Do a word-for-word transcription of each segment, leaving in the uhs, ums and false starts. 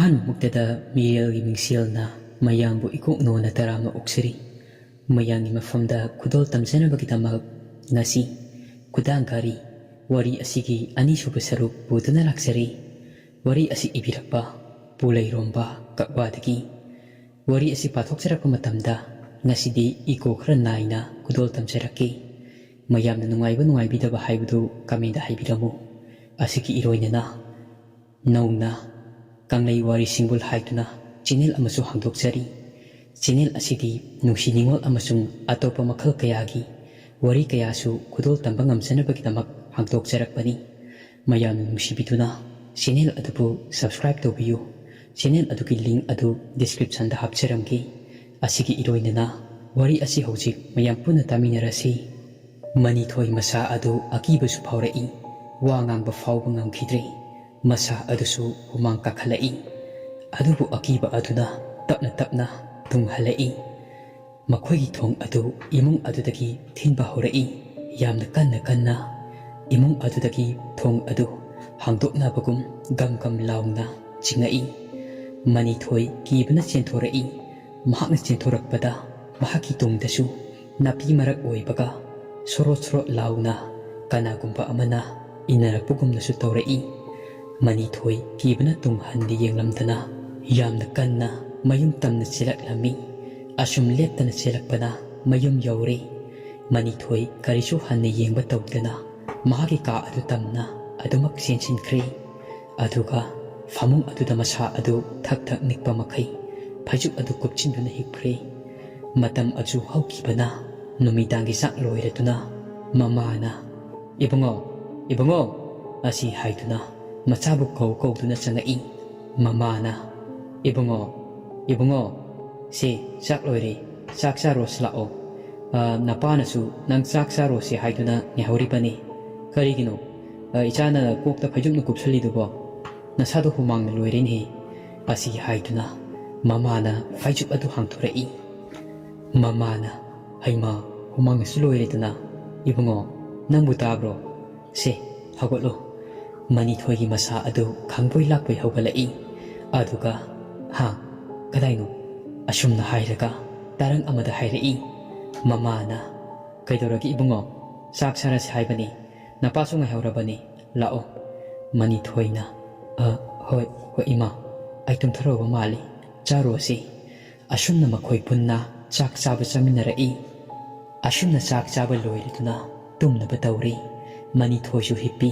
ꯑꯍꯥꯟꯕꯃꯛꯇꯗ ꯃꯤꯔꯦꯜꯒꯤ ꯃꯤꯡꯁꯦꯜꯅ ꯃꯌꯥꯝꯕꯨ ꯏꯀꯣꯛ ꯅꯣꯟꯅ ꯇꯔꯥꯝꯅ ꯑꯣꯛꯆꯔꯤ꯫ ꯃꯌꯥꯝꯒꯤ ꯃꯐꯝꯗ ꯈꯨꯗꯣꯜ ꯇꯝꯖꯅꯕꯒꯤꯗꯃꯛ ꯉꯁꯤ ꯈꯨꯗꯥꯡ ꯘꯔꯤ ꯋꯥꯔꯤ ꯑꯁꯤꯒꯤ ꯑꯅꯤꯁꯨꯕ ꯁꯔꯨꯛ ꯄꯨꯗꯨꯅ ꯂꯥꯛꯆꯔꯤ꯫ ꯋꯥꯔꯤ ꯑꯁꯤ ꯏꯕꯤꯔꯛꯄ ꯄꯨꯂꯩꯔꯣꯝꯕ ꯀꯛꯋꯥꯗꯒꯤ꯫ ꯋꯥꯔꯤ ꯑꯁꯤ ꯄꯥꯊꯣꯛꯆꯔꯛꯄ ꯃꯇꯝꯗ ꯉꯁꯤꯗꯤ ꯏꯀꯣ ꯈꯔ ꯅꯥꯏꯅ ꯈꯨꯗꯣꯜ ꯇꯝꯖꯔꯛꯀꯦ꯫ ꯃꯌꯥꯝꯅ ꯅꯨꯡꯉꯥꯏꯕ ꯅꯨꯡꯉꯥꯏꯕꯤꯗꯕ ꯍꯥꯏꯕꯗꯨ ꯀꯃꯦꯟꯗ ꯍꯥꯏꯕꯤꯔꯝꯃꯨ꯫ ꯑꯁꯤꯒꯤ ꯏꯔꯣꯏꯅꯅ ꯅꯧꯅ ꯀꯪꯂꯩ ꯋꯥꯔꯤ ꯁꯤꯡꯕꯨꯜ ꯍꯥꯏꯗꯨꯅ ꯆꯦꯅꯦꯜ ꯑꯃꯁꯨ ꯍꯥꯡꯗꯣꯛꯆꯔꯤ꯫ ꯆꯦꯅꯦꯜ ꯑꯁꯤꯗꯤ ꯅꯨꯡꯁꯤ ꯅꯤꯉꯣꯜ ꯑꯃꯁꯨꯡ ꯑꯇꯣꯞꯄ ꯃꯈꯜ ꯀꯌꯥꯒꯤ ꯋꯥꯔꯤ ꯀꯌꯥꯁꯨ ꯈꯨꯗꯣꯜ ꯇꯝꯕ ꯉꯝꯖꯅꯕꯒꯤꯗꯃꯛ ꯍꯥꯡꯗꯣꯛꯆꯔꯛꯄꯅꯤ꯫ ꯃꯌꯥꯝꯅ ꯅꯨꯡꯁꯤꯕꯤꯗꯨꯅ ꯆꯦꯅꯦꯜ ꯑꯗꯨꯕꯨ subscribe ꯇꯧꯕꯤꯌꯨ꯫ ꯆꯦꯅꯦꯜ ꯑꯗꯨꯒꯤ link ꯑꯗꯨ description ꯗ ꯍꯥꯞꯆꯔꯝꯒꯦ꯫ ꯑꯁꯤꯒꯤ ꯏꯔꯣꯏꯅꯅ ꯋꯥꯔꯤ ꯑꯁꯤ ꯍꯧꯖꯤꯛ ꯃꯌꯥꯝ ꯄꯨꯟꯅ ꯇꯥꯃꯤꯟꯅꯔꯁꯤ꯫ ꯃꯅꯤꯊꯣꯏ ꯃꯁꯥ ꯑꯗꯨ ꯑꯀꯤꯕꯁꯨ ꯐꯥꯎꯔꯛꯏ꯫ ꯋꯥ ꯉꯥꯡꯕ ꯐꯥꯎꯕ ꯉꯝꯈꯤꯗ꯭ꯔꯦ꯫ ꯃꯁꯥ ꯑꯗꯨꯁꯨ ꯍꯨꯃꯥꯡ ꯀꯥꯈꯠꯂꯛꯏ꯫ ꯑꯗꯨꯕꯨ ꯑꯀꯤꯕ ꯑꯗꯨꯅ ꯇꯞꯅ ꯇꯞꯅ ꯇꯨꯡ ꯍꯜꯂꯛꯏ꯫ ꯃꯈꯣꯏꯒꯤ ꯊꯣꯡ ꯑꯗꯨ ꯏꯃꯨꯡ ꯑꯗꯨꯗꯒꯤ ꯊꯤꯟꯕ ꯍꯧꯔꯛꯏ꯫ ꯌꯥꯝꯅ ꯀꯟꯅ ꯀꯟꯅ ꯏꯃꯨꯡ ꯑꯗꯨꯗꯒꯤ ꯊꯣꯡ ꯑꯗꯨ ꯍꯥꯡꯗꯣꯛꯅꯕꯒꯨꯝ ꯒꯝ ꯒꯝ ꯂꯥꯎꯅ ꯆꯤꯡꯉꯛꯏ꯫ ꯃꯅꯤꯊꯣꯏ ꯀꯤꯕꯅ ꯆꯦꯟꯊꯣꯔꯛꯏ꯫ ꯃꯍꯥꯛꯅ ꯆꯦꯟꯊꯣꯔꯛꯄꯗ ꯃꯍꯥꯛꯀꯤ ꯇꯨꯡꯗꯁꯨ ꯅꯥꯄꯤ ꯃꯔꯛ ꯑꯣꯏꯕꯒ ꯁꯣꯔꯣꯠ ꯁꯣꯔꯣꯠ ꯂꯥꯎꯅ ꯀꯅꯥꯒꯨꯝꯕ ꯑꯃꯅ ꯏꯟꯅꯔꯛꯄꯒꯨꯝꯅꯁꯨ ꯇꯧꯔꯛꯏ꯫ ꯃꯅꯤꯊꯣꯏ ꯀꯤꯕꯅ ꯇꯨꯡ ꯍꯟꯗꯦ ꯌꯦꯡꯂꯝꯗꯅ ꯌꯥꯝꯅ ꯀꯟꯅ ꯃꯌꯨꯝ ꯇꯝꯅ ꯆꯦꯜꯂꯛꯂꯝꯃꯤ꯫ ꯑꯁꯨꯝ ꯂꯦꯞꯇꯅ ꯆꯦꯜꯂꯛꯄꯅ ꯃꯌꯨꯝ ꯌꯧꯔꯦ꯫ ꯃꯅꯤꯊꯣꯏ ꯀꯔꯤꯁꯨ ꯍꯟꯅ ꯌꯦꯡꯕ ꯇꯧꯗꯅ ꯃꯍꯥꯛꯀꯤ ꯀꯥ ꯑꯗꯨ ꯇꯝꯅ ꯑꯗꯨꯃꯛ ꯆꯦꯟꯁꯤꯟꯈ꯭ꯔꯦ꯫ ꯑꯗꯨꯒ ꯐꯃꯨꯡ ꯑꯗꯨꯗ ꯃꯁꯥ ꯑꯗꯨ ꯊꯛ ꯊꯛ ꯅꯤꯛꯄ ꯃꯈꯩ ꯐꯩꯖꯨꯞ ꯑꯗꯨ ꯀꯨꯞꯁꯤꯟꯗꯨꯅ ꯍꯤꯞꯈ꯭ꯔꯦ꯫ ꯃꯇꯝ ꯑꯗꯨ ꯍꯧꯈꯤꯕꯅ ꯅꯨꯃꯤꯗꯥꯡꯒꯤ ꯆꯥꯛ ꯂꯣꯏꯔꯗꯨꯅ ꯃꯃꯥꯅ, "ꯏꯕꯨꯡꯉꯣ, ꯏꯕꯨꯡꯉꯣ" ꯑꯁꯤ ꯍꯥꯏꯗꯨꯅ ꯃꯆꯥꯕꯨ ꯀꯧ ꯀꯧꯗꯨꯅ ꯆꯪꯉꯛꯏ꯫ ꯃꯃꯥꯅ, "ꯏꯕꯨꯡꯉꯣ, ꯏꯕꯨꯡꯉꯣ, ꯁꯦ ꯆꯥꯛ ꯂꯣꯏꯔꯦ, ꯆꯥꯛ ꯆꯥꯔꯣꯁꯤ ꯂꯥꯛꯑꯣ꯫ ꯑ, ꯅꯄꯥꯅꯁꯨ ꯅꯪ ꯆꯥꯛ ꯆꯥꯔꯣꯁꯤ ꯍꯥꯏꯗꯨꯅ ꯉꯥꯏꯍꯧꯔꯤꯕꯅꯤ꯫ ꯀꯔꯤꯒꯤꯅꯣ, ꯑ, ꯏꯆꯥꯅ ꯀꯣꯛꯇ ꯐꯩꯖꯨꯞꯅ ꯀꯨꯞꯁꯜꯂꯤꯗꯨꯕꯣ? ꯅꯁꯥꯗꯣ ꯍꯨꯃꯥꯡꯅ ꯂꯣꯏꯔꯦꯅꯦꯍꯦ" ꯑꯁꯤ ꯍꯥꯏꯗꯨꯅ ꯃꯃꯥꯅ ꯐꯩꯖꯨꯞ ꯑꯗꯨ ꯍꯥꯡꯗꯣꯔꯛꯏ꯫ ꯃꯃꯥꯅ, "ꯍꯩꯃꯥ, ꯍꯨꯃꯥꯡꯅꯁꯨ ꯂꯣꯏꯔꯦꯗꯅ꯫ ꯏꯕꯨꯡꯉꯣ, ꯅꯪꯕꯨ ꯇꯥꯕ꯭ꯔꯣ? ꯁꯦ, ꯍꯧꯒꯠꯂꯣ"꯫ ꯃꯅꯤꯊꯣꯏꯒꯤ ꯃꯁꯥ ꯑꯗꯨ ꯈꯪꯕꯣꯏ ꯂꯥꯛꯄꯣꯏ ꯍꯧꯒꯠꯂꯛꯏ꯫ ꯑꯗꯨꯒ, "ꯍꯥ? ꯀꯗꯥꯏꯅꯣ?" ꯑꯁꯨꯝꯅ ꯍꯥꯏꯔꯒ ꯇꯔꯪ ꯑꯃꯗ ꯍꯥꯏꯔꯛꯏ꯫ ꯃꯃꯥꯅ, "ꯀꯩꯗꯧꯔꯒꯦ ꯏꯕꯨꯡꯉꯣ? ꯆꯥꯛ ꯆꯥꯔꯁꯤ ꯍꯥꯏꯕꯅꯤ꯫ ꯅꯄꯥꯁꯨ ꯉꯥꯏꯍꯧꯔꯕꯅꯤ꯫ ꯂꯥꯛꯑꯣ꯫" ꯃꯅꯤꯊꯣꯏꯅ, "ꯑ, ꯍꯣꯏ, ꯍꯣꯏ ꯏꯃꯥ, ꯑꯩ ꯇꯨꯝꯊꯔꯨꯕ ꯃꯥꯜꯂꯤ꯫ ꯆꯥꯔꯨꯔꯁꯤ꯫" ꯑꯁꯨꯝꯅ ꯃꯈꯣꯏ ꯄꯨꯟꯅ ꯆꯥꯛ ꯆꯥꯕ ꯆꯥꯃꯤꯟꯅꯔꯛꯏ꯫ ꯑꯁꯨꯝꯅ ꯆꯥꯛ ꯆꯥꯕ ꯂꯣꯏꯔꯗꯨꯅ ꯇꯨꯝꯅꯕ ꯇꯧꯔꯤ꯫ ꯃꯅꯤꯊꯣꯏꯁꯨ ꯍꯤꯞꯄꯤ꯫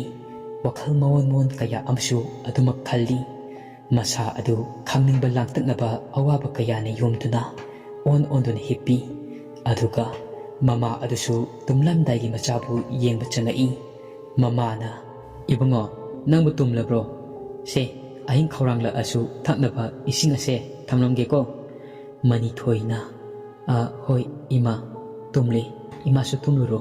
ꯋꯥꯈꯜ ꯃꯑꯣꯟ ꯃꯑꯣꯟ ꯀꯌꯥ ꯑꯃꯁꯨ ꯑꯗꯨꯃꯛ ꯈꯜꯂꯤ꯫ ꯃꯁꯥ ꯑꯗꯨ ꯈꯪꯅꯤꯡꯕ ꯂꯥꯡꯇꯛꯅꯕ ꯑꯋꯥꯕ ꯀꯌꯥꯅ ꯌꯣꯝꯗꯨꯅ ꯑꯣꯟ ꯑꯣꯟꯗꯨꯅ ꯍꯤꯞꯄꯤ꯫ ꯑꯗꯨꯒ ꯃꯃꯥ ꯑꯗꯨꯁꯨ ꯇꯨꯝꯂꯝꯗꯥꯏꯒꯤ ꯃꯆꯥꯕꯨ ꯌꯦꯡꯕ ꯆꯪꯉꯛꯏ꯫ ꯃꯃꯥꯅ, "ꯏꯕꯨꯡꯉꯣ, ꯅꯪꯕꯨ ꯇꯨꯝꯂꯕ꯭ꯔꯣ? ꯁꯦ, ꯑꯍꯤꯡ ꯈꯧꯔꯥꯡꯂꯛꯑꯁꯨ ꯊꯛꯅꯕ ꯏꯁꯤꯡ ꯑꯁꯦ ꯊꯝꯂꯝꯒꯦꯀꯣ꯫" ꯃꯅꯤꯊꯣꯏꯅ, "ꯑ, ꯍꯣꯏ, ꯏꯃꯥ, ꯇꯨꯝꯂꯦ꯫ ꯏꯃꯥꯁꯨ ꯇꯨꯝꯂꯨꯔꯣ꯫"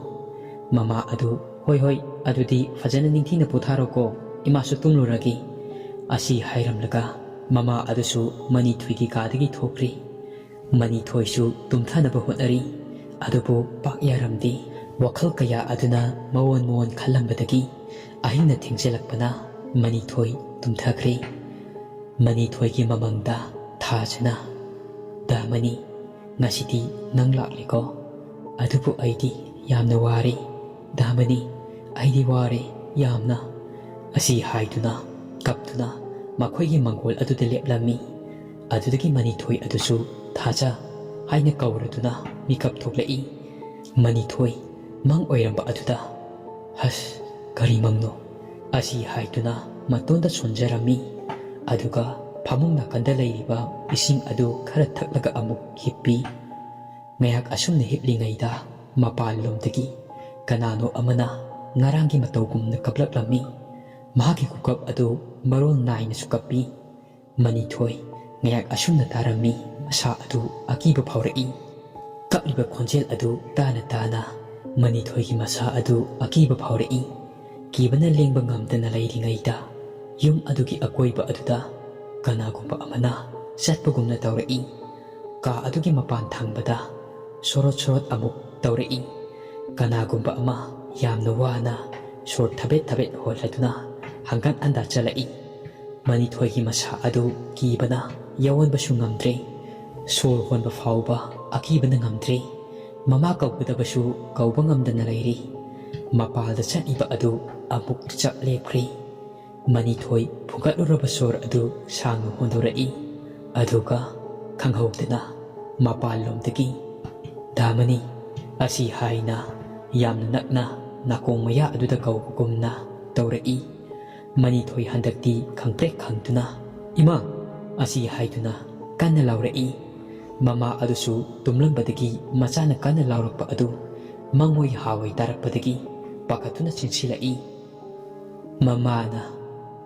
ꯃꯃꯥ ꯑꯗꯨ, "ꯍꯣꯏ, ꯍꯣꯏ, ꯑꯗꯨꯗꯤ ꯐꯖꯅ ꯅꯤꯡꯊꯤꯅ ꯄꯣꯊꯥꯔꯣꯀꯣ꯫ ꯏꯃꯥꯁꯨ ꯇꯨꯝꯂꯨꯔꯒꯦ꯫" ꯑꯁꯤ ꯍꯥꯏꯔꯝꯂꯒ ꯃꯃꯥ ꯑꯗꯨꯁꯨ ꯃꯅꯤꯊꯣꯏꯒꯤ ꯀꯥꯗꯒꯤ ꯊꯣꯛꯈ꯭ꯔꯤ꯫ ꯃꯅꯤꯊꯣꯏꯁꯨ ꯇꯨꯝꯊꯅꯕ ꯍꯣꯠꯅꯔꯤ꯫ ꯑꯗꯨꯕꯨ ꯄꯥꯛ ꯌꯥꯔꯝꯗꯦ꯫ ꯋꯥꯈꯜ ꯀꯌꯥ ꯑꯗꯨꯅ ꯃꯑꯣꯟ ꯃꯑꯣꯟ ꯈꯜꯂꯝꯕꯗꯒꯤ ꯑꯍꯤꯡꯅ ꯊꯦꯡꯖꯤꯜꯂꯛꯄꯅ ꯃꯅꯤꯊꯣꯏ ꯇꯨꯝꯊꯈ꯭ꯔꯦ꯫ ꯃꯅꯤꯊꯣꯏꯒꯤ ꯃꯃꯪꯗ ꯊꯥꯖꯅ, "ꯗꯥꯃꯅꯤ, ꯉꯁꯤꯗꯤ ꯅꯪ ꯂꯥꯛꯂꯦꯀꯣ꯫ ꯑꯗꯨꯕꯨ ꯑꯩꯗꯤ ꯌꯥꯝꯅ ꯋꯥꯔꯦ꯫ ꯗꯥꯃꯅꯤ, ꯑꯩꯗꯤ ꯋꯥꯔꯦ ꯌꯥꯝꯅ꯫" ꯑꯁꯤ ꯍꯥꯏꯗꯨꯅ ꯀꯞꯇꯨꯅ ꯃꯈꯣꯏꯒꯤ ꯃꯪꯒꯣꯜ ꯑꯗꯨꯗ ꯂꯦꯞꯂꯝꯃꯤ꯫ ꯑꯗꯨꯗꯒꯤ ꯃꯅꯤꯊꯣꯏ ꯑꯗꯨꯁꯨ "ꯊꯥꯖ" ꯍꯥꯏꯅ ꯀꯧꯔꯗꯨꯅ ꯃꯤꯀꯞ ꯊꯣꯛꯂꯛꯏ꯫ ꯃꯅꯤꯊꯣꯏ ꯃꯪ ꯑꯣꯏꯔꯝꯕ ꯑꯗꯨꯗ, "ꯍꯁ, ꯀꯔꯤ ꯃꯪꯅꯣ?" ꯑꯁꯤ ꯍꯥꯏꯗꯨꯅ ꯃꯇꯣꯟꯗ ꯁꯣꯟꯖꯔꯝꯃꯤ꯫ ꯑꯗꯨꯒ ꯐꯃꯨꯡ ꯅꯥꯀꯟꯗ ꯂꯩꯔꯤꯕ ꯏꯁꯤꯡ ꯑꯗꯨ ꯈꯔ ꯊꯛꯂꯒ ꯑꯃꯨꯛ ꯍꯤꯞꯄꯤ꯫ ꯉꯥꯏꯍꯥꯛ ꯑꯁꯨꯝꯅ ꯍꯤꯞꯂꯤꯉꯩꯗ ꯃꯄꯥꯟꯂꯣꯝꯗꯒꯤ ꯀꯅꯥꯅꯣ ꯑꯃꯅ ꯉꯔꯥꯡꯒꯤ ꯃꯇꯧꯒꯨꯝꯅ ꯀꯞꯂꯛꯂꯝꯃꯤ꯫ ꯃꯍꯥꯛꯀꯤ ꯈꯨꯀꯞ ꯑꯗꯨ ꯃꯔꯣꯜ ꯅꯥꯏꯅꯁꯨ ꯀꯞꯄꯤ꯫ ꯃꯅꯤꯊꯣꯏ ꯉꯥꯏꯍꯥꯛ ꯑꯁꯨꯝꯅ ꯇꯥꯔꯝꯃꯤ꯫ ꯃꯁꯥ ꯑꯗꯨ ꯑꯀꯤꯕ ꯐꯥꯎꯔꯛꯏ꯫ ꯀꯞꯂꯤꯕ ꯈꯣꯟꯖꯦꯜ ꯑꯗꯨ ꯇꯥꯅ ꯇꯥꯅ ꯃꯅꯤꯊꯣꯏꯒꯤ ꯃꯁꯥ ꯑꯗꯨ ꯑꯀꯤꯕ ꯐꯥꯎꯔꯛꯏ꯫ ꯀꯤꯕꯅ ꯂꯦꯡꯕ ꯉꯝꯗꯅ ꯂꯩꯔꯤꯉꯩꯗ ꯌꯨꯝ ꯑꯗꯨꯒꯤ ꯑꯀꯣꯏꯕ ꯑꯗꯨꯗ ꯀꯅꯥꯒꯨꯝꯕ ꯑꯃꯅ ꯆꯠꯄꯒꯨꯝꯅ ꯇꯧꯔꯛꯏ꯫ ꯀꯥ ꯑꯗꯨꯒꯤ ꯃꯄꯥꯟ ꯊꯪꯕꯗ ꯁꯣꯔꯣꯠ ꯁꯣꯔꯣꯠ ꯑꯃꯨꯛ ꯇꯧꯔꯛꯏ꯫ ꯀꯅꯥꯒꯨꯝꯕ ꯑꯃ ꯌꯥꯝꯅ ꯋꯥꯅ ꯁꯣꯔ ꯊꯕꯦꯠ ꯊꯕꯦꯠ ꯍꯣꯜꯂꯗꯨꯅ ꯍꯪꯒꯠ ꯍꯟꯗ ꯆꯠꯂꯛꯏ꯫ ꯃꯅꯤꯊꯣꯏꯒꯤ ꯃꯁꯥ ꯑꯗꯨ ꯀꯤꯕꯅ ꯌꯥꯑꯣꯟꯕꯁꯨ ꯉꯝꯗ꯭ꯔꯦ꯫ ꯁꯣꯔ ꯍꯣꯟꯕ ꯐꯥꯎꯕ ꯑꯀꯤꯕꯅ ꯉꯝꯗ꯭ꯔꯦ꯫ ꯃꯃꯥ ꯀꯧꯒꯗꯕꯁꯨ ꯀꯧꯕ ꯉꯝꯗꯅ ꯂꯩꯔꯤ꯫ ꯃꯄꯥꯜꯗ ꯆꯠꯂꯤꯕ ꯑꯗꯨ ꯑꯃꯨꯛ ꯆꯞ ꯂꯦꯞꯈ꯭ꯔꯦ꯫ ꯃꯅꯤꯊꯣꯏ ꯐꯨꯒꯠꯂꯨꯔꯕ ꯁꯣꯔ ꯑꯗꯨ ꯁꯥꯡꯅ ꯍꯣꯟꯗꯣꯔꯛꯏ꯫ ꯑꯗꯨꯒ ꯈꯪꯍꯧꯗꯅ ꯃꯄꯥꯟꯂꯣꯝꯗꯒꯤ "ꯗꯥꯃꯅꯤ" ꯑꯁꯤ ꯍꯥꯏꯅ ꯌꯥꯝꯅ ꯅꯛꯅ ꯅꯥꯀꯣꯡ ꯃꯌꯥ ꯑꯗꯨꯗ ꯀꯧꯕꯒꯨꯝꯅ ꯇꯧꯔꯛꯏ꯫ ꯃꯅꯤꯊꯣꯏ ꯍꯟꯗꯛꯇꯤ ꯈꯪꯄ꯭ꯔꯦꯛ ꯈꯪꯗꯨꯅ "ꯏꯃꯥ" ꯑꯁꯤ ꯍꯥꯏꯗꯨꯅ ꯀꯟꯅ ꯂꯥꯎꯔꯛꯏ꯫ ꯃꯃꯥ ꯑꯗꯨꯁꯨ ꯇꯨꯝꯂꯝꯕꯗꯒꯤ ꯃꯆꯥꯅ ꯀꯟꯅ ꯂꯥꯎꯔꯛꯄ ꯑꯗꯨ ꯃꯪꯑꯣꯏ ꯍꯥꯋꯣꯏ ꯇꯥꯔꯛꯄꯗꯒꯤ ꯄꯥꯈꯠꯇꯨꯅ ꯆꯦꯟꯁꯤꯜꯂꯛꯏ꯫ ꯃꯃꯥꯅ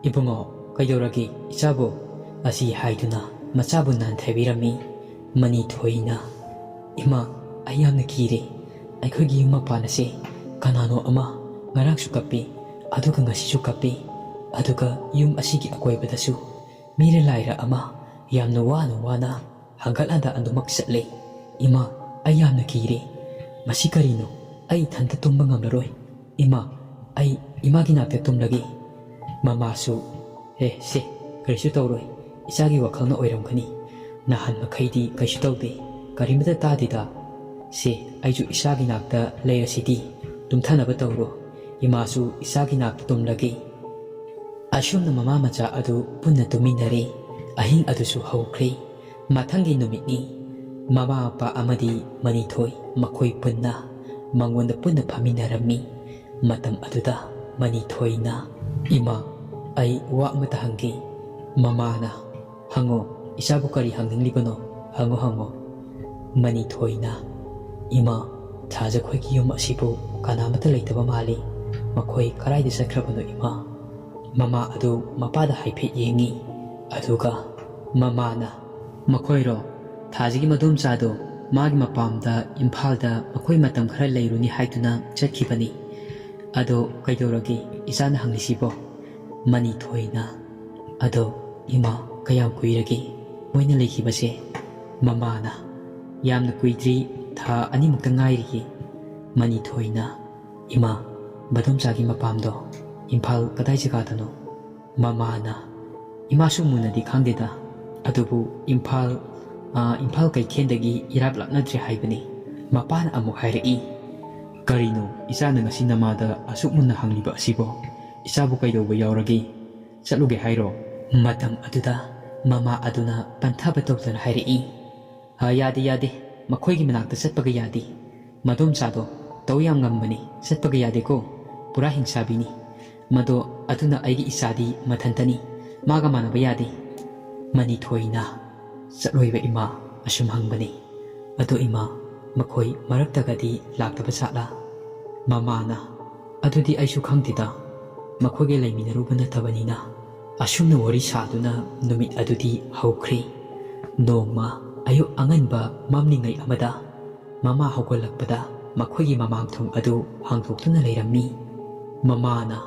"ꯏꯕꯨꯡꯉꯣ, ꯀꯩꯗꯧꯔꯒꯦ ꯏꯆꯥꯕꯨ?" ꯑꯁꯤ ꯍꯥꯏꯗꯨꯅ ꯃꯆꯥꯕꯨ ꯅꯥꯟꯊꯕꯤꯔꯝꯃꯤ꯫ ꯃꯅꯤꯊꯣꯏꯅ "ꯏꯃꯥ, ꯑꯩ ꯌꯥꯝꯅ ꯀꯤꯔꯦ꯫ ꯑꯩꯈꯣꯏꯒꯤ ꯌꯨꯝ ꯃꯄꯥꯟ ꯑꯁꯦ ꯀꯅꯥꯅꯣ ꯑꯃ ꯉꯔꯥꯡꯁꯨ ꯀꯞꯄꯤ, ꯑꯗꯨꯒ ꯉꯁꯤꯁꯨ ꯀꯞꯄꯤ, ꯑꯗꯨꯒ ꯌꯨꯝ ꯑꯁꯤꯒꯤ ꯑꯀꯣꯏꯕꯗꯁꯨ ꯃꯤꯔ ꯂꯥꯏꯔ ꯑꯃ ꯌꯥꯝꯅ ꯋꯥꯅ ꯋꯥꯅ ꯍꯪꯒꯠ ꯍꯟꯗ ꯑꯗꯨꯃꯛ ꯆꯠꯂꯦ꯫ ꯏꯃꯥ, ꯑꯩ ꯌꯥꯝꯅ ꯀꯤꯔꯦ꯫ ꯃꯁꯤ ꯀꯔꯤꯅꯣ? ꯑꯩ ꯏꯊꯟꯇ ꯇꯨꯝꯕ ꯉꯝꯂꯔꯣꯏ꯫ ꯏꯃꯥ, ꯑꯩ ꯏꯃꯥꯒꯤ ꯅꯥꯛꯇ ꯇꯨꯝꯂꯒꯦ꯫" ꯃꯃꯥꯁꯨ "ꯑꯦ, ꯁꯦ, ꯀꯔꯤꯁꯨ ꯇꯧꯔꯣꯏ꯫ ꯏꯆꯥꯒꯤ ꯋꯥꯈꯜꯅ ꯑꯣꯏꯔꯝꯒꯅꯤ꯫ ꯅꯍꯥꯟ ꯃꯈꯩꯗꯤ ꯀꯩꯁꯨ ꯇꯧꯗꯦ꯫ ꯀꯔꯤꯃꯇ ꯇꯥꯗꯦꯗ꯫ ꯁꯦ, ꯑꯩꯁꯨ ꯏꯆꯥꯒꯤ ꯅꯥꯛꯇ ꯂꯩꯔꯁꯤꯗꯤ꯫ ꯇꯨꯝꯊꯅꯕ ꯇꯧꯔꯣ꯫ ꯏꯃꯥꯁꯨ ꯏꯆꯥꯒꯤ ꯅꯥꯛꯇ ꯇꯨꯝꯂꯒꯦ꯫" ꯑꯁꯨꯝꯅ ꯃꯃꯥ ꯃꯆꯥ ꯑꯗꯨ ꯄꯨꯟꯅ ꯇꯨꯝꯃꯤꯟꯅꯔꯦ꯫ ꯑꯍꯤꯡ ꯑꯗꯨꯁꯨ ꯍꯧꯈ꯭ꯔꯦ꯫ ꯃꯊꯪꯒꯤ ꯅꯨꯃꯤꯠꯅꯤ꯫ ꯃꯃꯥ ꯃꯄꯥ ꯑꯃꯗꯤ ꯃꯅꯤꯊꯣꯏ ꯃꯈꯣꯏ ꯄꯨꯟꯅ ꯃꯉꯣꯟꯗ ꯄꯨꯟꯅ ꯐꯝꯃꯤꯟꯅꯔꯝꯃꯤ꯫ ꯃꯇꯝ ꯑꯗꯨꯗ ꯃꯅꯤꯊꯣꯏꯅ "ꯏꯃꯥ, ꯑꯩ ꯋꯥ ꯑꯃꯇ ꯍꯪꯒꯦ꯫" ꯃꯃꯥꯅ "ꯍꯪꯉꯣ, ꯏꯆꯥꯕꯨ ꯀꯔꯤ ꯍꯪꯅꯤꯡꯂꯤꯕꯅꯣ? ꯍꯪꯉꯣ, ꯍꯪꯉꯣ꯫" ꯃꯅꯤꯊꯣꯏꯅ "ꯏꯃꯥ, ꯊꯥꯖꯈꯣꯏꯒꯤ ꯌꯨꯝ ꯑꯁꯤꯕꯨ ꯀꯅꯥꯃꯠꯇ ꯂꯩꯇꯕ ꯃꯥꯜꯂꯤ꯫ ꯃꯈꯣꯏ ꯀꯗꯥꯏꯗ ꯆꯠꯈ꯭ꯔꯕꯅꯣ, ꯏꯃꯥ?" ꯃꯃꯥ ꯑꯗꯨ ꯃꯄꯥꯗ ꯍꯥꯏꯐꯦꯠ ꯌꯦꯡꯉꯤ꯫ ꯑꯗꯨꯒ ꯃꯃꯥꯅ "ꯃꯈꯣꯏꯔꯣ? ꯊꯥꯖꯒꯤ ꯃꯗꯣꯝꯆꯥꯗꯣ ꯃꯥꯒꯤ ꯃꯄꯥꯝꯗ ꯏꯝꯐꯥꯜꯗ ꯃꯈꯣꯏ ꯃꯇꯝ ꯈꯔ ꯂꯩꯔꯨꯅꯤ ꯍꯥꯏꯗꯨꯅ ꯆꯠꯈꯤꯕꯅꯤ꯫ ꯑꯗꯣ ꯀꯩꯗꯧꯔꯒꯦ ꯏꯆꯥꯅ ꯍꯪꯂꯤꯁꯤꯕꯣ?" ꯃꯅꯤꯊꯣꯏꯅ "ꯑꯗꯣ ꯏꯃꯥ, ꯀꯌꯥꯝ ꯀꯨꯏꯔꯒꯦ ꯃꯣꯏꯅ ꯂꯩꯈꯤꯕꯁꯦ?" ꯃꯃꯥꯅ "ꯌꯥꯝꯅ ꯀꯨꯏꯗ꯭ꯔꯤ, ꯊꯥ ꯑꯅꯤꯃꯨꯛꯇ ꯉꯥꯏꯔꯤꯌꯦ꯫" ꯃꯅꯤꯊꯣꯏꯅ "ꯏꯃꯥ, ꯃꯗꯣꯝꯆꯥꯒꯤ ꯃꯄꯥꯝꯗꯣ ꯏꯝꯐꯥꯜ ꯀꯗꯥꯏ ꯖꯒꯥꯗꯅꯣ?" ꯃꯃꯥꯅ ꯏꯃꯥꯁꯨ ꯃꯨꯟꯅꯗꯤ ꯈꯪꯗꯦꯗ, ꯑꯗꯨꯕꯨ ꯏꯝꯐꯥꯜ, ꯑ, ꯏꯝꯐꯥꯜ ꯀꯩꯊꯦꯜꯗꯒꯤ ꯏꯔꯥꯞ ꯂꯥꯞꯅꯗ꯭ꯔꯦ ꯍꯥꯏꯕꯅꯤ꯫ ꯃꯄꯥꯅ ꯑꯃꯨꯛ ꯍꯥꯏꯔꯛꯏ, "ꯀꯔꯤꯅꯣ, ꯏꯆꯥꯅ ꯉꯁꯤ ꯅꯃꯥꯗ ꯑꯁꯨꯛ ꯃꯨꯟꯅ ꯍꯪꯂꯤꯕ ꯑꯁꯤꯕꯣ? ꯏꯆꯥꯕꯨ ꯀꯩꯗꯧꯕ ꯌꯥꯎꯔꯒꯦ? ꯆꯠꯂꯨꯒꯦ ꯍꯥꯏꯔꯣ?" ꯃꯇꯝ ꯑꯗꯨꯗ ꯃꯃꯥ ꯑꯗꯨꯅ ꯄꯟꯊꯥꯕ ꯇꯧꯗꯅ ꯍꯥꯏꯔꯛꯏ, "ꯑ, ꯌꯥꯗꯦ, ꯌꯥꯗꯦ, ꯃꯈꯣꯏꯒꯤ ꯃꯅꯥꯛꯇ ꯆꯠꯄꯒ ꯌꯥꯗꯦ꯫ ꯃꯗꯣꯝꯆꯥꯗꯣ ꯇꯧ ꯌꯥꯝ ꯉꯝꯕꯅꯤ, ꯆꯠꯄꯒ ꯌꯥꯗꯦꯀꯣ, ꯄꯨꯔꯥ ꯍꯤꯡꯁꯥꯕꯤꯅꯤ꯫ ꯃꯗꯣ, ꯑꯗꯨꯅ ꯑꯩꯒꯤ ꯏꯆꯥꯗꯤ ꯃꯊꯟꯇꯅꯤ, ꯃꯥꯒ ꯃꯥꯟꯅꯕ ꯌꯥꯗꯦ꯫" ꯃꯅꯤꯊꯣꯏꯅ, "ꯆꯠꯂꯣꯏꯕ ꯏꯃꯥ?" ꯑꯁꯨꯝ ꯍꯪꯕꯅꯤ꯫ "ꯑꯗꯣ ꯏꯃꯥ, ꯃꯈꯣꯏ ꯃꯔꯛꯇꯒꯗꯤ ꯂꯥꯛꯇꯕ ꯖꯥꯠꯂꯥ?" ꯃꯃꯥꯅ, "ꯑꯗꯨꯗꯤ ꯑꯩꯁꯨ ꯈꯪꯗꯦꯗ, ꯃꯈꯣꯏꯒ ꯂꯩꯃꯤꯟꯅꯔꯨꯕ ꯅꯠꯇꯕꯅꯤꯅ꯫" ꯑꯁꯨꯝꯅ ꯋꯥꯔꯤ ꯁꯥꯗꯨꯅ ꯅꯨꯃꯤꯠ ꯑꯗꯨꯗꯤ ꯍꯧꯈ꯭ꯔꯦ꯫ ꯅꯣꯡꯃ ꯑꯌꯨꯛ ꯑꯉꯟꯕ ꯃꯝꯂꯤꯉꯩ ꯑꯃꯗ ꯃꯃꯥ ꯍꯧꯒꯠꯂꯛꯄꯗ ꯃꯈꯣꯏꯒꯤ ꯃꯃꯥꯡ ꯊꯣꯡ ꯑꯗꯨ ꯍꯥꯡꯗꯣꯛꯇꯨꯅ ꯂꯩꯔꯝꯃꯤ꯫ ꯃꯃꯥꯅ,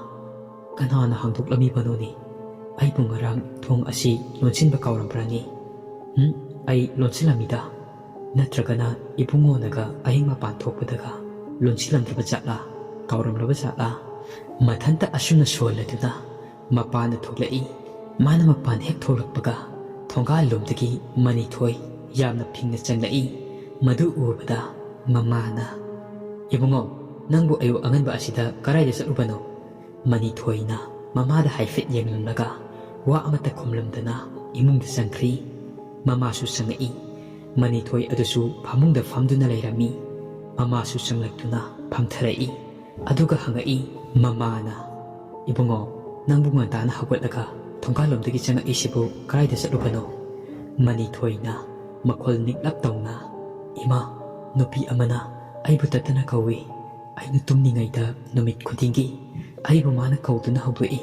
"ꯀꯅꯥꯅ ꯍꯥꯡꯗꯣꯛꯂꯝꯃꯤꯕꯅꯣꯅꯦ? ꯑꯩꯕꯨ ꯉꯔꯥꯡ ꯊꯣꯡ ꯑꯁꯤ ꯂꯣꯟꯁꯤꯟꯕ ꯀꯥꯎꯔꯝꯕ꯭ꯔꯅꯦ?" "ꯎꯝ, ꯑꯩ ꯂꯣꯟꯁꯤꯜꯂꯝꯃꯤꯗ꯫ ꯅꯠꯇ꯭ꯔꯒꯅ ꯏꯕꯨꯡꯉꯣꯅꯒ ꯑꯍꯤꯡ ꯃꯄꯥꯟ ꯊꯣꯛꯄꯗꯒ ꯂꯣꯟꯁꯤꯜꯂꯝꯗ꯭ꯔꯕ ꯖꯥꯠꯂꯥ? ꯀꯥꯎꯔꯝꯂꯕ ꯖꯥꯠꯂꯥ?" ꯃꯊꯟꯇ ꯑꯁꯨꯝꯅ ꯁꯣꯜꯂꯗꯨꯅ ꯃꯄꯥꯟꯗ ꯊꯣꯛꯂꯛꯏ꯫ ꯃꯥꯅ ꯃꯄꯥꯟ ꯍꯦꯛ ꯊꯣꯛꯂꯛꯄꯒ ꯊꯣꯡꯒꯥꯜ ꯂꯣꯝꯗꯒꯤ ꯃꯅꯤꯊꯣꯏ ꯌꯥꯝꯅ ꯐꯤꯡꯅ ꯆꯪꯂꯛꯏ꯫ ꯃꯗꯨ ꯎꯕꯗ ꯃꯃꯥꯅ, "ꯏꯕꯨꯡꯉꯣ, ꯅꯪꯕꯨ ꯑꯌꯨꯛ ꯑꯉꯟꯕ ꯑꯁꯤꯗ ꯀꯗꯥꯏꯗ ꯆꯠꯂꯨꯕꯅꯣ?" ꯃꯅꯤꯊꯣꯏꯅ ꯃꯃꯥꯗ ꯍꯥꯏꯐꯦꯠ ꯌꯦꯡꯂꯝꯂꯒ ꯋꯥ ꯑꯃꯠꯇ ꯈꯨꯝꯂꯝꯗꯅ ꯏꯃꯨꯡꯗ ꯆꯪꯈ꯭ꯔꯤ꯫ ꯃꯃꯥꯁꯨ ꯆꯪꯂꯛꯏ꯫ ꯃꯅꯤꯊꯣꯏ ꯑꯗꯨꯁꯨ ꯐꯃꯨꯡꯗ ꯐꯝꯗꯨꯅ ꯂꯩꯔꯝꯃꯤ꯫ ꯃꯃꯥꯁꯨ ꯆꯪꯂꯛꯇꯨꯅ ꯐꯝꯊꯔꯛꯏ꯫ ꯑꯗꯨꯒ ꯍꯪꯉꯛꯏ, ꯃꯃꯥꯅ, "ꯏꯕꯨꯡꯉꯣ, ꯅꯪꯕꯨ ꯉꯟꯇꯥꯅ ꯍꯧꯒꯠꯂꯒ ꯊꯣꯡꯒꯥꯜꯂꯣꯝꯗꯒꯤ ꯆꯪꯉꯛꯏꯁꯤꯕꯨ ꯀꯗꯥꯏꯗ ꯆꯠꯂꯨꯕꯅꯣ?" ꯃꯅꯤꯊꯣꯏꯅ ꯃꯈꯣꯜ ꯅꯤꯛꯂꯞ ꯇꯧꯅ, "ꯏꯃꯥ, ꯅꯨꯄꯤ ꯑꯃꯅ ꯑꯩꯕꯨ ꯇꯠꯇꯅ ꯀꯧꯏ꯫ ꯑꯩꯅ ꯇꯨꯝꯂꯤꯉꯩꯗ ꯅꯨꯃꯤꯠ ꯈꯨꯗꯤꯡꯒꯤ ꯑꯩꯕꯨ ꯃꯥꯅ ꯀꯧꯗꯨꯅ ꯍꯧꯗꯣꯛꯏ꯫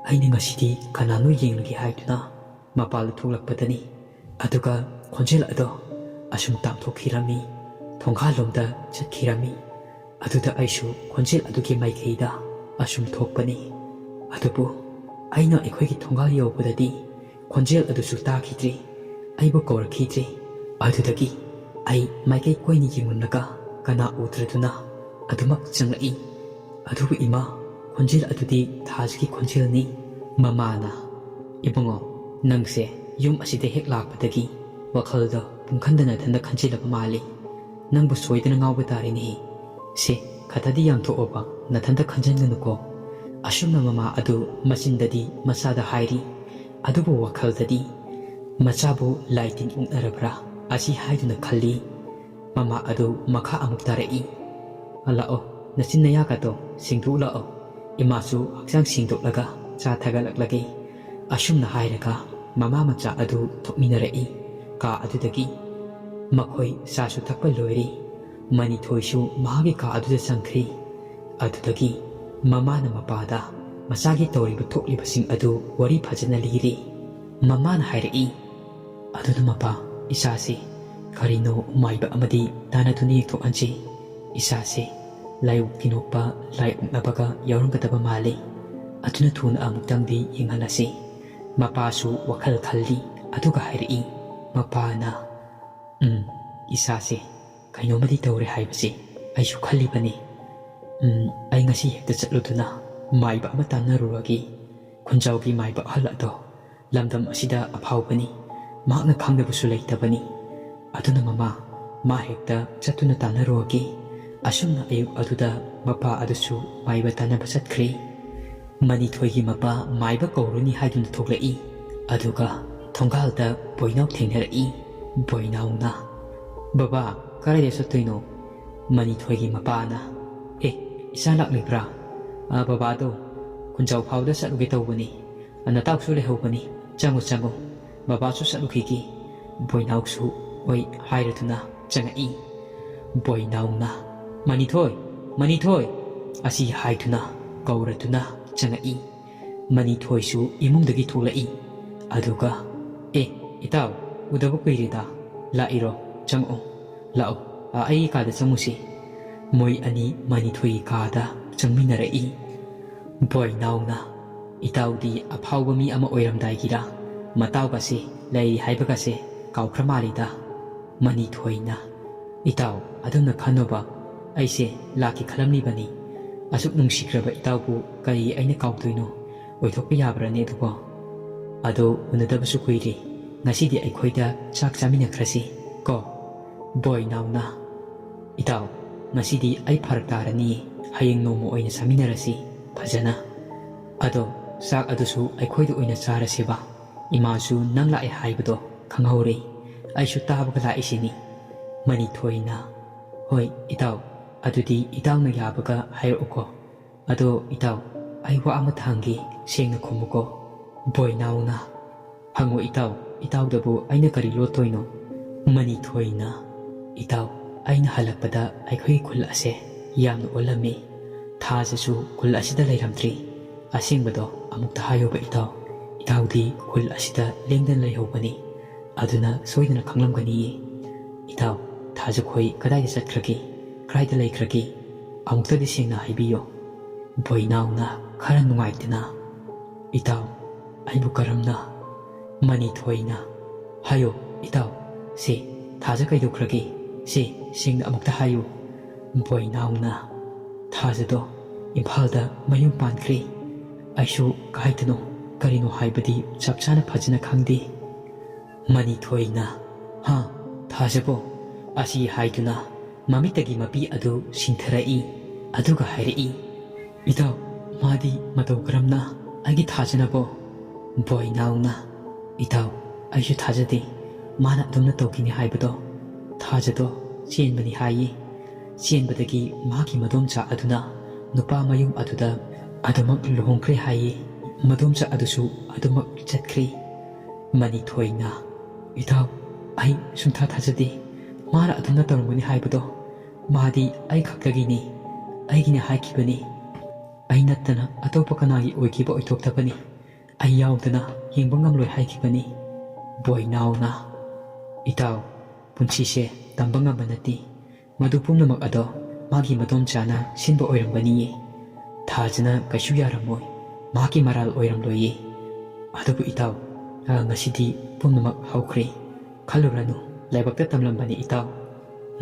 ꯑꯩꯅ ꯉꯁꯤꯗꯤ ꯀꯅꯥꯅꯣ ꯌꯦꯡꯂꯒꯦ ꯍꯥꯏꯗꯨꯅ ꯃꯄꯥꯟꯗ ꯊꯣꯛꯂꯛꯄꯗꯅꯤ꯫ ꯑꯗꯨꯒ ꯈꯣꯟꯖꯦꯜ ꯑꯗꯣ ꯑꯁꯨꯝ ꯇꯥꯡꯊꯣꯛꯈꯤꯔꯝꯃꯤ, ꯊꯣꯡꯒꯥꯜꯂꯣꯝꯗ ꯆꯠꯈꯤꯔꯝꯃꯤ꯫ ꯑꯗꯨꯗ ꯑꯩꯁꯨ ꯈꯣꯟꯖꯦꯜ ꯑꯗꯨꯒꯤ ꯃꯥꯏꯀꯩꯗ ꯑꯁꯨꯝ ꯊꯣꯛꯄꯅꯤ꯫ ꯑꯗꯨꯕꯨ ꯑꯩꯅ ꯑꯩꯈꯣꯏꯒꯤ ꯊꯣꯡꯒꯥꯜ ꯌꯧꯕꯗꯗꯤ ꯈꯣꯟꯖꯦꯜ ꯑꯗꯨꯁꯨ ꯇꯥꯈꯤꯗ꯭ꯔꯦ, ꯑꯩꯕꯨ ꯀꯧꯔꯛꯈꯤꯗ꯭ꯔꯦ꯫ ꯑꯗꯨꯗꯒꯤ ꯑꯩ ꯃꯥꯏꯀꯩ ꯀꯣꯏꯅ ꯌꯦꯡꯂꯝꯂꯒ ꯀꯅꯥ ꯎꯗ꯭ꯔꯗꯨꯅ ꯑꯗꯨꯃꯛ ꯆꯪꯂꯛꯏ꯫ ꯑꯗꯨꯕꯨ ꯏꯃꯥ, ꯈꯣꯟꯖꯦꯜ ꯑꯗꯨꯗꯤ ꯊꯥꯖꯒꯤ ꯈꯣꯟꯖꯦꯜꯅꯤ꯫" ꯃꯃꯥꯅ, "ꯏꯕꯨꯡꯉꯣ, ꯅꯪꯁꯦ ꯌꯨꯝ ꯑꯁꯤꯗ ꯍꯦꯛ ꯂꯥꯛꯄꯗꯒꯤ ꯋꯥꯈꯜꯗꯣ ꯄꯨꯡꯈꯟꯗ ꯅꯊꯟꯗ ꯈꯟꯖꯤꯜꯂꯕ ꯃꯥꯜꯂꯤ꯫ ꯅꯪꯕꯨ ꯁꯣꯏꯗꯅ ꯉꯥꯎꯕ ꯇꯥꯔꯦꯅꯦꯍꯦ꯫ ꯁꯦ, ꯈꯇꯗꯤ ꯌꯥꯝꯊꯣꯛꯑꯣꯕ, ꯅꯊꯟꯇ ꯈꯟꯖꯟꯒꯅꯨꯀꯣ꯫" ꯑꯁꯨꯝꯅ ꯃꯃꯥ ꯑꯗꯨ ꯃꯆꯤꯟꯗꯗꯤ ꯃꯆꯥꯗ ꯍꯥꯏꯔꯤ, ꯑꯗꯨꯕꯨ ꯋꯥꯈꯜꯗꯗꯤ "ꯃꯆꯥꯕꯨ ꯂꯥꯏ ꯇꯤꯟ ꯑꯣꯛꯅꯔꯕ꯭ꯔꯥ?" ꯑꯁꯤ ꯍꯥꯏꯗꯨꯅ ꯈꯜꯂꯤ꯫ ꯃꯃꯥ ꯑꯗꯨ ꯃꯈꯥ ꯑꯃꯨꯛ ꯇꯥꯔꯛꯏ, "ꯂꯥꯛꯑꯣ, ꯅꯆꯤꯟ ꯅꯌꯥꯒꯗꯣ ꯁꯦꯡꯗꯣꯛꯂꯛꯑꯣ꯫ ꯏꯃꯥꯁꯨ ꯍꯛꯆꯥꯡ ꯁꯦꯡꯗꯣꯛꯂꯒ ꯆꯥ ꯊꯥꯒꯠꯂꯛꯂꯒꯦ꯫" ꯑꯁꯨꯝꯅ ꯍꯥꯏꯔꯒ ꯃꯃꯥ ꯃꯆꯥ ꯑꯗꯨ ꯊꯣꯛꯃꯤꯟꯅꯔꯛꯏ꯫ ꯀꯥ ꯑꯗꯨꯗꯒꯤ ꯃꯈꯣꯏ ꯆꯥꯁꯨ ꯊꯛꯄ ꯂꯣꯏꯔꯦ꯫ ꯃꯅꯤꯊꯣꯏꯁꯨ ꯃꯍꯥꯛꯀꯤ ꯀꯥ ꯑꯗꯨꯗ ꯆꯪꯈ꯭ꯔꯦ꯫ ꯑꯗꯨꯗꯒꯤ ꯃꯃꯥꯅ ꯃꯄꯥꯗ ꯃꯆꯥꯒꯤ ꯇꯧꯔꯤꯕ ꯊꯣꯛꯂꯤꯕꯁꯤꯡ ꯑꯗꯨ ꯋꯥꯔꯤ ꯐꯖꯅ ꯂꯤꯔꯦ꯫ ꯃꯃꯥꯅ ꯍꯥꯏꯔꯛꯏ, "ꯑꯗꯨꯅ ꯃꯄꯥ, ꯏꯆꯥꯁꯤ ꯀꯔꯤꯅꯣ ꯃꯥꯏꯕ ꯑꯃꯗꯤ ꯇꯥꯟꯅꯗꯨꯅ ꯌꯦꯡꯊꯣꯛꯍꯟꯁꯤ꯫ ꯏꯆꯥꯁꯤ ꯂꯥꯏꯑꯣꯛ ꯇꯤꯟꯑꯣꯛꯄ, ꯂꯥꯏ ꯑꯣꯛꯅꯕꯒ ꯌꯥꯎꯔꯝꯒꯗꯕ ꯃꯥꯜꯂꯤ꯫ ꯑꯗꯨꯅ ꯊꯨꯅ ꯑꯃꯨꯛꯇꯪꯗꯤ ꯌꯦꯡꯍꯜꯂꯁꯤ꯫" ꯃꯄꯥꯁꯨ ꯋꯥꯈꯜ ꯈꯜꯂꯤ, ꯑꯗꯨꯒ ꯍꯥꯏꯔꯛꯏ, ꯃꯄꯥꯅ, "ꯎꯝ, ꯏꯆꯥꯁꯦ ꯀꯩꯅꯣꯝꯃꯗꯤ ꯇꯧꯔꯦ ꯍꯥꯏꯕꯁꯦ ꯑꯩꯁꯨ ꯈꯜꯂꯤꯕꯅꯤ꯫ ꯎꯝ, ꯑꯩ ꯉꯁꯤ ꯍꯦꯛꯇ ꯆꯠꯂꯨꯗꯨꯅ ꯃꯥꯏꯕ ꯑꯃ ꯇꯥꯟꯅꯔꯨꯔꯒꯦ꯫ ꯈꯨꯟꯖꯥꯎꯒꯤ ꯃꯥꯏꯕ ꯑꯍꯜ ꯑꯗꯣ ꯂꯝꯗꯝ ꯑꯁꯤꯗ ꯑꯐꯥꯎꯕꯅꯤ, ꯃꯍꯥꯛꯅ ꯈꯪꯗꯕꯁꯨ ꯂꯩꯇꯕꯅꯤ꯫ ꯑꯗꯨꯅ ꯃꯃꯥ, ꯃꯥ ꯍꯦꯛꯇ ꯆꯠꯇꯨꯅ ꯇꯥꯟꯅꯔꯨꯔꯒꯦ꯫" ꯑꯁꯨꯝꯅ ꯑꯌꯨꯛ ꯑꯗꯨꯗ ꯃꯄꯥ ꯑꯗꯨꯁꯨ ꯃꯥꯏꯕ ꯇꯥꯟꯅꯕ ꯆꯠꯈ꯭ꯔꯦ꯫ ꯃꯅꯤꯊꯣꯏꯒꯤ ꯃꯄꯥ ꯃꯥꯏꯕ ꯀꯧꯔꯨꯅꯤ ꯍꯥꯏꯗꯨꯅ ꯊꯣꯛꯂꯛꯏ꯫ ꯑꯗꯨꯒ ꯊꯣꯡꯒꯥꯜꯗ ꯕꯣꯏꯅꯥꯎ ꯊꯦꯡꯅꯔꯛꯏ꯫ ꯕꯣꯏꯅꯥꯎꯅ, "ꯕꯕꯥ, ꯀꯗꯥꯏꯗ ꯆꯠꯇꯣꯏꯅꯣ?" ꯃꯅꯤꯊꯣꯏꯒꯤ ꯃꯄꯥꯅ, "ꯑꯦ, ꯏꯆꯥ ꯂꯥꯛꯂꯤꯕ꯭ꯔꯥ? ꯑ, ꯕꯕꯥꯗꯣ ꯈꯨꯟꯖꯥꯎ ꯐꯥꯎꯗ ꯆꯠꯂꯨꯒꯦ ꯇꯧꯕꯅꯤ꯫ ꯑ, ꯅꯇꯥꯎꯁꯨ ꯂꯩꯍꯧꯕꯅꯤ꯫ ꯆꯪꯉꯨ, ꯆꯪꯉꯨ꯫ ꯕꯕꯥꯁꯨ ꯆꯠꯂꯨꯈꯤꯒꯦ꯫" ꯕꯣꯏꯅꯥꯎꯁꯨ ꯑꯣꯏ ꯍꯥꯏꯔꯗꯨꯅ ꯆꯪꯉꯛꯏ꯫ ꯕꯣꯏꯅꯥꯎꯅ, "ꯃꯅꯤꯊꯣꯏ, ꯃꯅꯤꯊꯣꯏ!" ꯑꯁꯤ ꯍꯥꯏꯗꯨꯅ ꯀꯧꯔꯗꯨꯅ ꯆꯪꯉꯛꯏ꯫ ꯃꯅꯤꯊꯣꯏꯁꯨ ꯏꯃꯨꯡꯗꯒꯤ ꯊꯣꯛꯂꯛꯏ꯫ ꯑꯗꯨꯒ, "ꯑꯦ, ꯏꯇꯥꯎ, ꯎꯗꯕ ꯀꯨꯏꯔꯦꯗ꯫ ꯂꯥꯛꯏꯔꯣ? ꯆꯪꯉꯛꯑꯣ, ꯂꯥꯛꯑꯣ, ꯑ, ꯑꯩꯒꯤ ꯀꯥꯗ ꯆꯪꯉꯨꯁꯤ꯫" ꯃꯣꯏ ꯑꯅꯤ ꯃꯅꯤꯊꯣꯏꯒꯤ ꯀꯥꯗ ꯆꯪꯃꯤꯟꯅꯔꯛꯏ꯫ ꯕꯣꯏꯅꯥꯎꯅ, "ꯏꯇꯥꯎꯗꯤ ꯑꯐꯥꯎꯕ ꯃꯤ ꯑꯃ ꯑꯣꯏꯔꯝꯗꯥꯏꯒꯤꯔ? ꯃꯇꯥꯎꯒꯁꯦ ꯂꯩꯔꯤ ꯍꯥꯏꯕꯒꯁꯦ ꯀꯥꯎꯈ꯭ꯔ ꯃꯥꯜꯂꯤꯗ꯫" ꯃꯅꯤꯊꯣꯏꯅ, "ꯏꯇꯥꯎ, ꯑꯗꯨꯝꯅ ꯈꯟꯅꯣꯕ꯫ ꯑꯩꯁꯦ ꯂꯥꯛꯀꯦ ꯈꯜꯂꯝꯂꯤꯕꯅꯤ꯫ ꯑꯁꯨꯛ ꯅꯨꯡꯁꯤꯈ꯭ꯔꯕ ꯏꯇꯥꯎꯕꯨ ꯀꯔꯤ ꯑꯩꯅ ꯀꯥꯎꯗꯣꯏꯅꯣ? ꯑꯣꯏꯊꯣꯛꯄ ꯌꯥꯕ꯭ꯔꯅꯦ ꯑꯗꯨꯕꯣ?" ꯑꯗꯣ ꯎꯅꯗꯕꯁꯨ ꯀꯨꯏꯔꯦ, ꯉꯁꯤꯗꯤ ꯑꯩꯈꯣꯏꯗ ꯆꯥꯛ ꯆꯥꯃꯤꯟꯅꯈ꯭ꯔꯁꯤ ꯀꯣ꯫ ꯕꯣꯏ ꯅꯥꯎꯅ, ꯏꯇꯥꯎ, ꯉꯁꯤꯗꯤ ꯑꯩ ꯐꯔꯛ ꯇꯥꯔꯅꯤ, ꯍꯌꯦꯡ ꯅꯣꯡꯃ ꯑꯣꯏꯅ ꯆꯥꯃꯤꯟꯅꯔꯁꯤ ꯐꯖꯅ꯫ ꯑꯗꯣ ꯆꯥꯛ ꯑꯗꯨꯁꯨ ꯑꯩꯈꯣꯏꯗ ꯑꯣꯏꯅ ꯆꯥꯔꯁꯦꯕ, ꯏꯃꯥꯁꯨ ꯅꯪ ꯂꯥꯛꯑꯦ ꯍꯥꯏꯕꯗꯣ ꯈꯪꯍꯧꯔꯦ, ꯑꯩꯁꯨ ꯇꯥꯕꯒ ꯂꯥꯛꯏꯁꯤꯅꯤ꯫ ꯃꯅꯤꯊꯣꯏꯅ, ꯍꯣꯏ ꯏꯇꯥꯎ, ꯑꯗꯨꯗꯤ ꯏꯇꯥꯎꯅ ꯌꯥꯕꯒ ꯍꯥꯏꯔꯛꯎꯀꯣ꯫ ꯑꯗꯣ ꯏꯇꯥꯎ, ꯑꯩ ꯋꯥ ꯑꯃ ꯊꯥꯡꯒꯦ, ꯁꯦꯡꯅ ꯈꯨꯝꯃꯨꯀꯣ꯫ ꯕꯣꯏ ꯅꯥꯎꯅ, ꯍꯪꯉꯣ ꯏꯇꯥꯎ, ꯏꯇꯥꯎꯗꯕꯨ ꯑꯩꯅ ꯀꯔꯤ ꯂꯣꯠꯇꯣꯏꯅꯣ? ꯃꯅꯤꯊꯣꯏꯅ, ꯏꯇꯥꯎ, ꯑꯩꯅ ꯍꯜꯂꯛꯄꯗ ꯑꯩꯈꯣꯏꯒꯤ ꯈꯨꯜ ꯑꯁꯦ ꯌꯥꯝꯅ ꯑꯣꯜꯂꯝꯃꯤ꯫ ꯊꯥꯖꯁꯨ ꯈꯨꯜ ꯑꯁꯤꯗ ꯂꯩꯔꯝꯗ꯭ꯔꯤ꯫ ꯑꯁꯦꯡꯕꯗꯣ ꯑꯃꯨꯛꯇ ꯍꯥꯏꯌꯣꯕ ꯏꯇꯥꯎ꯫ ꯏꯇꯥꯎꯗꯤ ꯈꯨꯜ ꯑꯁꯤꯗ ꯂꯦꯡꯗꯅ ꯂꯩꯍꯧꯕꯅꯤ, ꯑꯗꯨꯅ ꯁꯣꯏꯗꯅ ꯈꯪꯂꯝꯒꯅꯤꯌꯦ꯫ ꯏꯇꯥꯎ, ꯊꯥꯖꯈꯣꯏ ꯀꯗꯥꯏꯗ ꯆꯠꯈ꯭ꯔꯒꯦ? ꯀꯗꯥꯏꯗ ꯂꯩꯈ꯭ꯔꯒꯦ? ꯑꯃꯨꯛꯇꯗꯤ ꯁꯦꯡꯅ ꯍꯥꯏꯕꯤꯌꯨ꯫ ꯕꯣꯏꯅꯥꯎꯅ ꯈꯔ ꯅꯨꯡꯉꯥꯏꯇꯅ, ꯏꯇꯥꯎ, ꯑꯩꯕꯨ ꯀꯔꯝꯅ? ꯃꯅꯤꯊꯣꯏꯅ, ꯍꯥꯏꯌꯨ ꯏꯇꯥꯎ, ꯁꯦ ꯊꯥꯖ ꯀꯩꯗꯧꯈ꯭ꯔꯒꯦ? ꯁꯦ ꯁꯦꯡꯅ ꯑꯃꯨꯛꯇ ꯍꯥꯏꯌꯨ꯫ ꯕꯣꯏꯅꯥꯎꯅ, ꯊꯥꯖꯗꯣ ꯏꯝꯐꯥꯜꯗ ꯃꯌꯨꯝ ꯄꯥꯟꯈ꯭ꯔꯦ꯫ ꯑꯩꯁꯨ ꯀꯥꯏꯗꯅꯣ ꯀꯔꯤꯅꯣ ꯍꯥꯏꯕꯗꯤ ꯆꯞ ꯆꯥꯅ ꯐꯖꯅ ꯈꯪꯗꯦ꯫ ꯃꯅꯤꯊꯣꯏꯅ, ꯍꯥ, ꯊꯥꯖꯕꯣ? ꯑꯁꯤ ꯍꯥꯏꯗꯨꯅ ꯃꯃꯤꯠꯇꯒꯤ ꯃꯄꯤ ꯑꯗꯨ ꯁꯤꯡꯊꯔꯛꯏ꯫ ꯑꯗꯨꯒ ꯍꯥꯏꯔꯛꯏ, ꯏꯇꯥꯎ, ꯃꯥꯗꯤ ꯃꯇꯧ ꯀꯔꯝꯅ ꯑꯩꯒꯤ ꯊꯥꯖꯅꯕꯣ? ꯕꯣꯏꯅꯥꯎꯅ, ꯏꯇꯥꯎ, ꯑꯩꯁꯨ ꯊꯥꯖꯗꯦ ꯃꯥꯅ ꯑꯗꯨꯝꯅ ꯇꯧꯈꯤꯅꯤ ꯍꯥꯏꯕꯗꯣ꯫ ꯊꯥꯖꯗꯣ ꯆꯦꯟꯕꯅꯤ ꯍꯥꯏꯌꯦ꯫ ꯆꯦꯟꯕꯗꯒꯤ ꯃꯍꯥꯛꯀꯤ ꯃꯗꯣꯝꯆꯥ ꯑꯗꯨꯅ ꯅꯨꯄꯥ ꯃꯌꯨꯝ ꯑꯗꯨꯗ ꯑꯗꯨꯃꯛ ꯂꯨꯍꯣꯡꯈ꯭ꯔꯦ ꯍꯥꯏꯌꯦ꯫ ꯃꯗꯣꯝꯆꯥ ꯑꯗꯨꯁꯨ ꯑꯗꯨꯃꯛ ꯆꯠꯈ꯭ꯔꯦ꯫ ꯃꯅꯤꯊꯣꯏꯅ, ꯏꯇꯥꯎ, ꯑꯩ ꯁꯨꯡꯊꯥ ꯊꯥꯖꯗꯦ꯫ ꯃꯥꯅ ꯑꯗꯨꯝꯅ ꯇꯧꯔꯝꯒꯅꯤ ꯍꯥꯏꯕꯗꯣ꯫ ꯃꯥꯗꯤ ꯑꯩ ꯈꯛꯇꯒꯤꯅꯤ, ꯑꯩꯒꯤꯅꯤ ꯍꯥꯏꯈꯤꯕꯅꯤ꯫ ꯑꯩ ꯅꯠꯇꯅ ꯑꯇꯣꯞꯄ ꯀꯅꯥꯒꯤ ꯑꯣꯏꯈꯤꯕ ꯑꯣꯏꯊꯣꯛꯇꯕꯅꯤ꯫ ꯑꯩ ꯌꯥꯎꯗꯅ ꯌꯦꯡꯕ ꯉꯝꯂꯣꯏ ꯍꯥꯏꯈꯤꯕꯅꯤ꯫ ꯕꯣꯏꯅꯥꯎꯅ, ꯏꯇꯥꯎ, ꯄꯨꯟꯁꯤꯁꯦ ꯇꯝꯕ ꯉꯝꯕ ꯅꯠꯇꯦ꯫ ꯃꯗꯨ ꯄꯨꯝꯅꯃꯛ ꯑꯗꯣ ꯃꯥꯒꯤ ꯃꯗꯣꯝꯆꯥꯅ ꯁꯤꯟꯕ ꯑꯣꯏꯔꯝꯒꯅꯤꯌꯦ꯫ ꯊꯥꯖꯅ ꯀꯩꯁꯨ ꯌꯥꯔꯝꯃꯣꯏ꯫ ꯃꯍꯥꯛꯀꯤ ꯃꯔꯥꯜ ꯑꯣꯏꯔꯝꯂꯣꯏꯌꯦ꯫ ꯑꯗꯨꯕꯨ ꯏꯇꯥꯎ, ꯑ, ꯉꯁꯤꯗꯤ ꯄꯨꯝꯅꯃꯛ ꯍꯧꯈ꯭ꯔꯦ꯫ ꯈꯜꯂꯨꯔꯅꯨ, ꯂꯥꯏꯕꯛꯇ ꯇꯝꯂꯝꯕꯅꯤ ꯏꯇꯥꯎ꯫